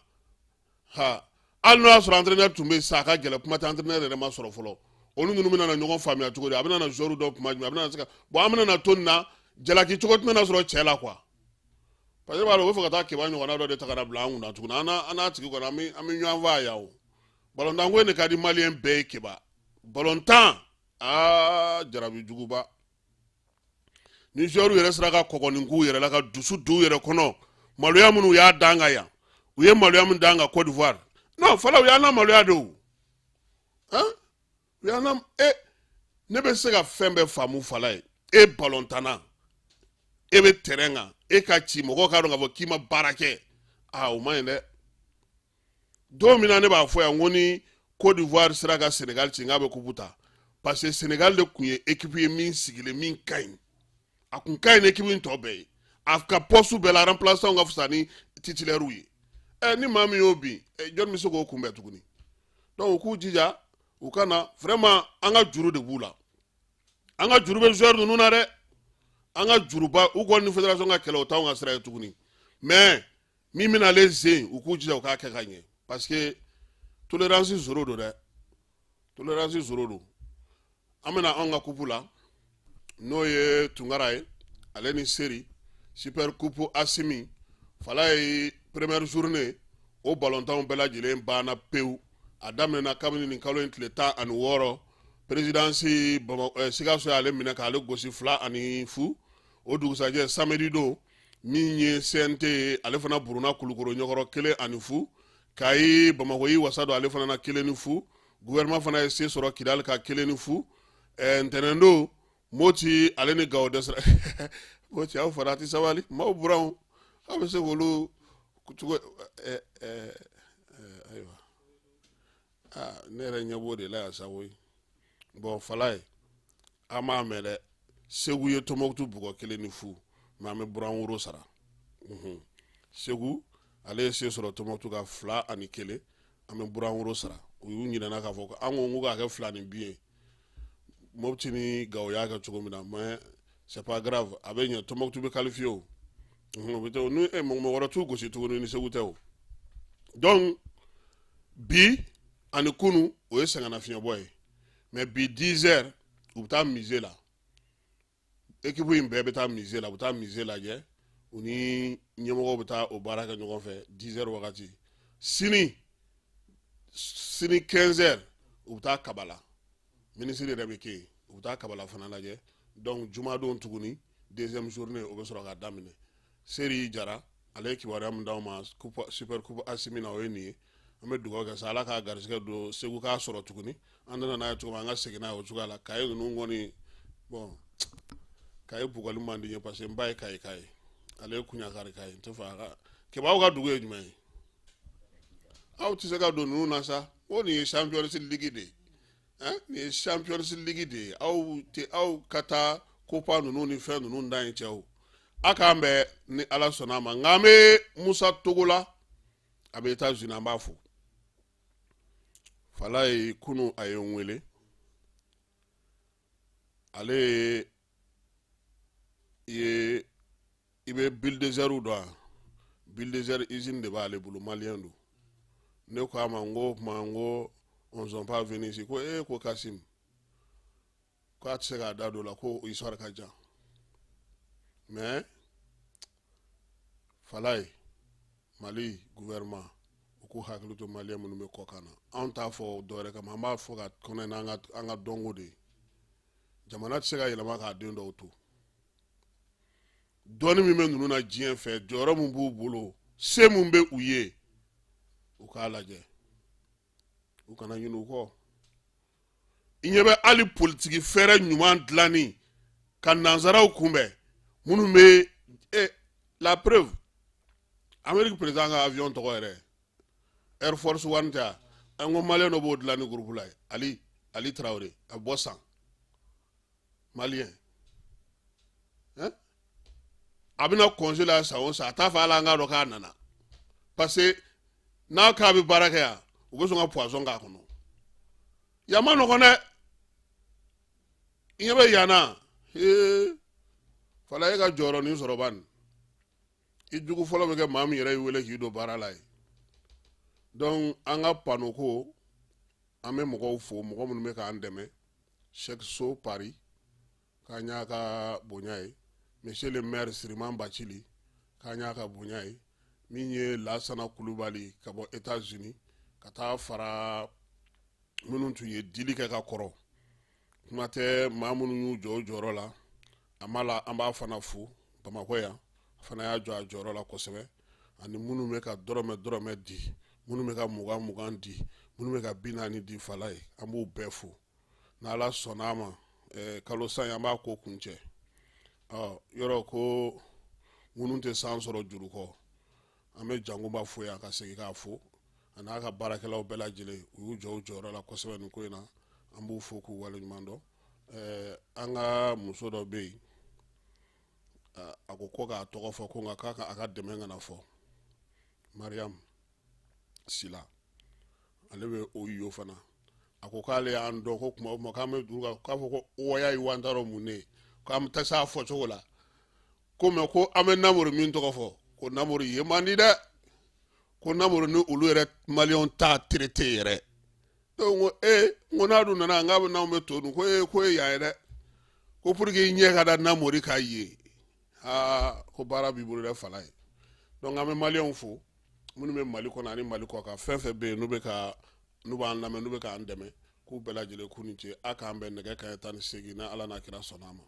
ha, hali n'o y'a sɔrɔ entraîneur tun bɛ yen sisan, a ka gɛlɛn. Kuma tɛ, entraîneur yɛrɛ ma sɔrɔ fɔlɔ. Olu ninnu bɛna na ɲɔgɔn faamuya cogo di? A bɛna na joueur dɔw kuma jumɛn? A bɛna se ka bon, an bɛna na to nin na, jalaki cogo tɛna sɔrɔ cɛ la quoi, parce que b'a dɔn, u bɛ fɛ ka taa Keba ɲɔgɔnna dɔ de ta ka na bila an kunna tuguni. An n'a tigi kɔni, an bɛ ɲɔgɔn faa yan o. Balontan ko in de ka di Malien bɛɛ ye. Keba balontan, aa, jarabi juguba. Ni joueur yɛrɛ sera ka kɔgɔnin k'u yɛrɛ la, ka dusu don u yɛrɛ kɔnɔ, Maloya minnu y'a d'an kan yan, u ye maloya min d'an kan Côte d'Ivoire, non fɔlɔ, u y'an na maloya de o. Han, u y'an na. E, ne bɛ se ka fɛn bɛɛ faamu. Fala ye e balontanna, e bɛ terrain kan, e ka ci mɔgɔw k'a dɔn k'a fɔ k'i ma baara kɛ, aa, o man ɲi dɛ. Don min na ne b'a fɔ yan ko ni Côte d'Ivoire sera ka Sénégal ci, n k'a bɛ coupe ta, parce que Sénégal de tun ye équipe ye min sigilen, min ka ɲi, a kun ka ɲi ni équipe in tɔ bɛɛ ye. A ka poste bɛɛ la, remplaçant ka fisa ni titulaire ye. Ɛ, ni maa min y'o bin, jɔnni bɛ se k'o kunbɛn tuguni? Donc u k'u jija, u ka na. Vraiment, an ka juru de b'u la, an ka juru bɛ joueur ninnu na dɛ, an ka juruba. U kɔni ni fédération ka kɛlɛ, o t'anw ka sira ye tuguni. Mais min bɛna ale zen, u k'u jija u k'a kɛ ka ɲɛ, parce que tolérance zéro don dɛ, tolérance zéro don. An bɛna anw ka coupe la, n'o ye Tunkara ye, ale ni Seri, Super Coupe Asimi. Fala ye première journée, o balontanw bɛɛ lajɛlen banna pewu. A daminɛna kabini nin kalo in tile 16. Présidence Sikaso y'ale minɛ k'ale gosi 2-0. O dugusajɛ, samedi don, min ye CNT ye, ale fana buruna Kulukoro ɲɛkɔrɔ 1-0. Kayi, Bamakɔ y'i wasa don ale fana na 1-0. Gouvernement fana ye se sɔrɔ Kidali ka 1-0. Ntɛnɛn don, Moti ale ni Gawo dɛsɛra. Moti, aw fana a ti sabali, maaw buranw, aw bɛ se k'olu cogo. Ayiwa, aa, ne yɛrɛ ɲɛ b'o de la yan sa koyi. Bon, fala ye, an m'a mɛn dɛ, Segu ye Tɔnbɔkutu bugɔ 1-0, mais an bɛ buran woro sara. Segu ale ye se sɔrɔ Tɔnbɔkutu ka 2-1, an bɛ buran woro sara. U y'u ɲinɛna k'a fɔ ko an ko k'u k'a kɛ fila ni bi ye, Mopti ni Gawo y'a kɛ cogo min na. Mais c'est pas grave, a bɛ ɲɛ. Tɔnbɔkutu bɛ qualifié o, o bɛ ni mɔgɔ wɛrɛ t'u gosi tuguni ni Segu tɛ o. Donc bi ani kunu, o ye sɛgɛnnafiɲɛbɔ ye. Mais bi 10 heures, u bɛ taa musée la. Équipe in bɛɛ bɛ taa musée la, u bɛ taa musée lajɛ, u ni ɲɛmɔgɔw bɛ taa o baara kɛ ɲɔgɔn fɛ 10 heures wagati. Sini, sini 15 heures, u bɛ taa Kabala, minisiri yɛrɛ bɛ kɛ yen, u bɛ taa Kabala fana lajɛ. Donc jumadon tuguni, deuxième journée, o bɛ sɔrɔ ka daminɛ. Seri Jara, ale ye kibaruya min d'aw ma Super Coupe Asimi na, o ye nin ye. An bɛ dugawu kɛ sa, Ala k'a garijɛgɛ don Segu k'a sɔrɔ tuguni. An nana n'a ye cogo min, an ka segin n'a ye o cogoya la. Kaye ninnu kɔni, bon, Kaye bugɔli man di n ye, parce que n ba ye Kaye ka ye, ale ye Kuɲakari ka ye. N tɛ fɛ a ka kɛbaaw ka dugu ye jumɛn ye? Aw tɛ se ka don ninnu na sa. Ko nin ye Champions League de ye, nin ye Champions League de ye. Aw tɛ aw ka taa Copa ninnu ni fɛn ninnu da yen, cɛw. A k'an bɛn ni Ala sɔnna a ma. Nka an bɛ Musa Togola, a bɛ États-Unis, an b'a fo. Fala ye, kunu a ye n wele, ale ye, i bɛ bulldozer dɔn wa? Bulldozer usine de b'ale bolo, malien don. Ne ko a ma, n ko o tuma, n ko on sont pas venus ici? Ko ee, ko Kasim, k'a tɛ se k'a da don o la, ko histoire ka jan. Mais Falaye, Mali gouvernement, u k'u hakili to malien minnu bɛ kɔkan na. Anw t'a fɔ dɔwɛrɛ kama, an b'a fɔ ka kɔnɔ n'an ka an ka dɔnko de ye. Jamana tɛ se ka yɛlɛma k'a den dɔw to. Dɔnni min bɛ ninnu na diɲɛ fɛ, jɔyɔrɔ min b'u bolo, se min bɛ u ye, u k'a lajɛ, u kana ɲinɛ u kɔ. I ɲɛ bɛ hali politiki fɛɛrɛ ɲuman dilanni ka nanzaraw kunbɛn minnu bɛ e, la preuve, Amérique président ka avion tɔgɔ yɛrɛ Air Force One tɛ? An ko malien dɔ b'o dilan ni groupe la ye, Ali Traoré, a bɔ san malien, hein? A bɛna congé la san o san, a t'a fɔ hali an k'a dɔn k'a nana, parce que n'a k'a bɛ baara kɛ yan, u bɛ sɔn ka poison k'a kɔnɔ. Yan ma nɔgɔn dɛ. I ɲɛ bɛ yan na, ee, Fala, e ka jɔyɔrɔnin sɔrɔ bani, i jugu fɔlɔ bɛ kɛ maa min yɛrɛ y'i wele k'i don baara la ye. Donc an ka panneau ko, an bɛ mɔgɔw fo, mɔgɔ minnu bɛ k'an dɛmɛ. Cheikh So Paris, k'an y'a ka bonya ye. Monsieur le maire Siriman Bacili, k'an y'a ka bonya ye. Min ye Lasana Kulubali ka bɔ États-Unis, ka taa fara minnu tun ye dili kɛ ka kɔrɔ, kuma tɛ maa minnu y'u jɔ u jɔyɔrɔ la, a ma la, an b'a fana fo Bamakɔ yan, a fana y'a jɔ a jɔyɔrɔ la kosɛbɛ. Ani minnu bɛ ka dɔrɔmɛ dɔrɔmɛ di, minnu bɛ ka 20 20 di, minnu bɛ ka 40 di, fala ye, an b'u bɛɛ fo. N'Ala sɔnna a ma, kalo san in an b'a ko kuncɛ. Ɔ yɔrɔ ko minnu tɛ san sɔrɔ juru kɔ, an bɛ Jankunba fo yan ka segin k'a fo, a n'a ka baarakɛlaw bɛɛ lajɛlen. U y'u jɔ u jɔyɔrɔ la kosɛbɛ nin ko in na, an b'u fo k'u waleɲuman dɔn. An ka muso dɔ bɛ yen, a ko ko k'a tɔgɔ fɔ ko nka k'a ka a ka dɛmɛ kana fɔ, Mariam Sila, ale bɛ Ohio fana. A ko k'ale y'an dɔn ko kuma o kuma k'an bɛ dugu kan k'a fɔ ko wɔya ye wantaro mun ne ye, k'an tɛ s'a fɔcogo la ko mɛ ko an bɛ Namori min tɔgɔ fɔ, ko Namori ye man di dɛ, ko Namori ni olu yɛrɛ maliyɛnw t'a traité yɛrɛ. Donc n ko ee, n ko n'a dun nana n k'a bɛ n'anw bɛ to dun, ko ee, ko e yan ye dɛ, ko pour que i ɲɛ ka da Namori k'a ye, aa, ko baara b'i bolo dɛ, fala ye. Donc an bɛ maliyɛnw fo minnu bɛ Mali kɔnɔ ani Mali kɔ kan, fɛn fɛn bɛ yen n'u bɛ ka n'u b'an lamɛn, n'u bɛ k'an dɛmɛ, k'u bɛɛ lajɛlen k'u ni ce. A k'an bɛn nɛgɛ kanɲɛ 18, ni Ala n'a kira sɔnna a ma.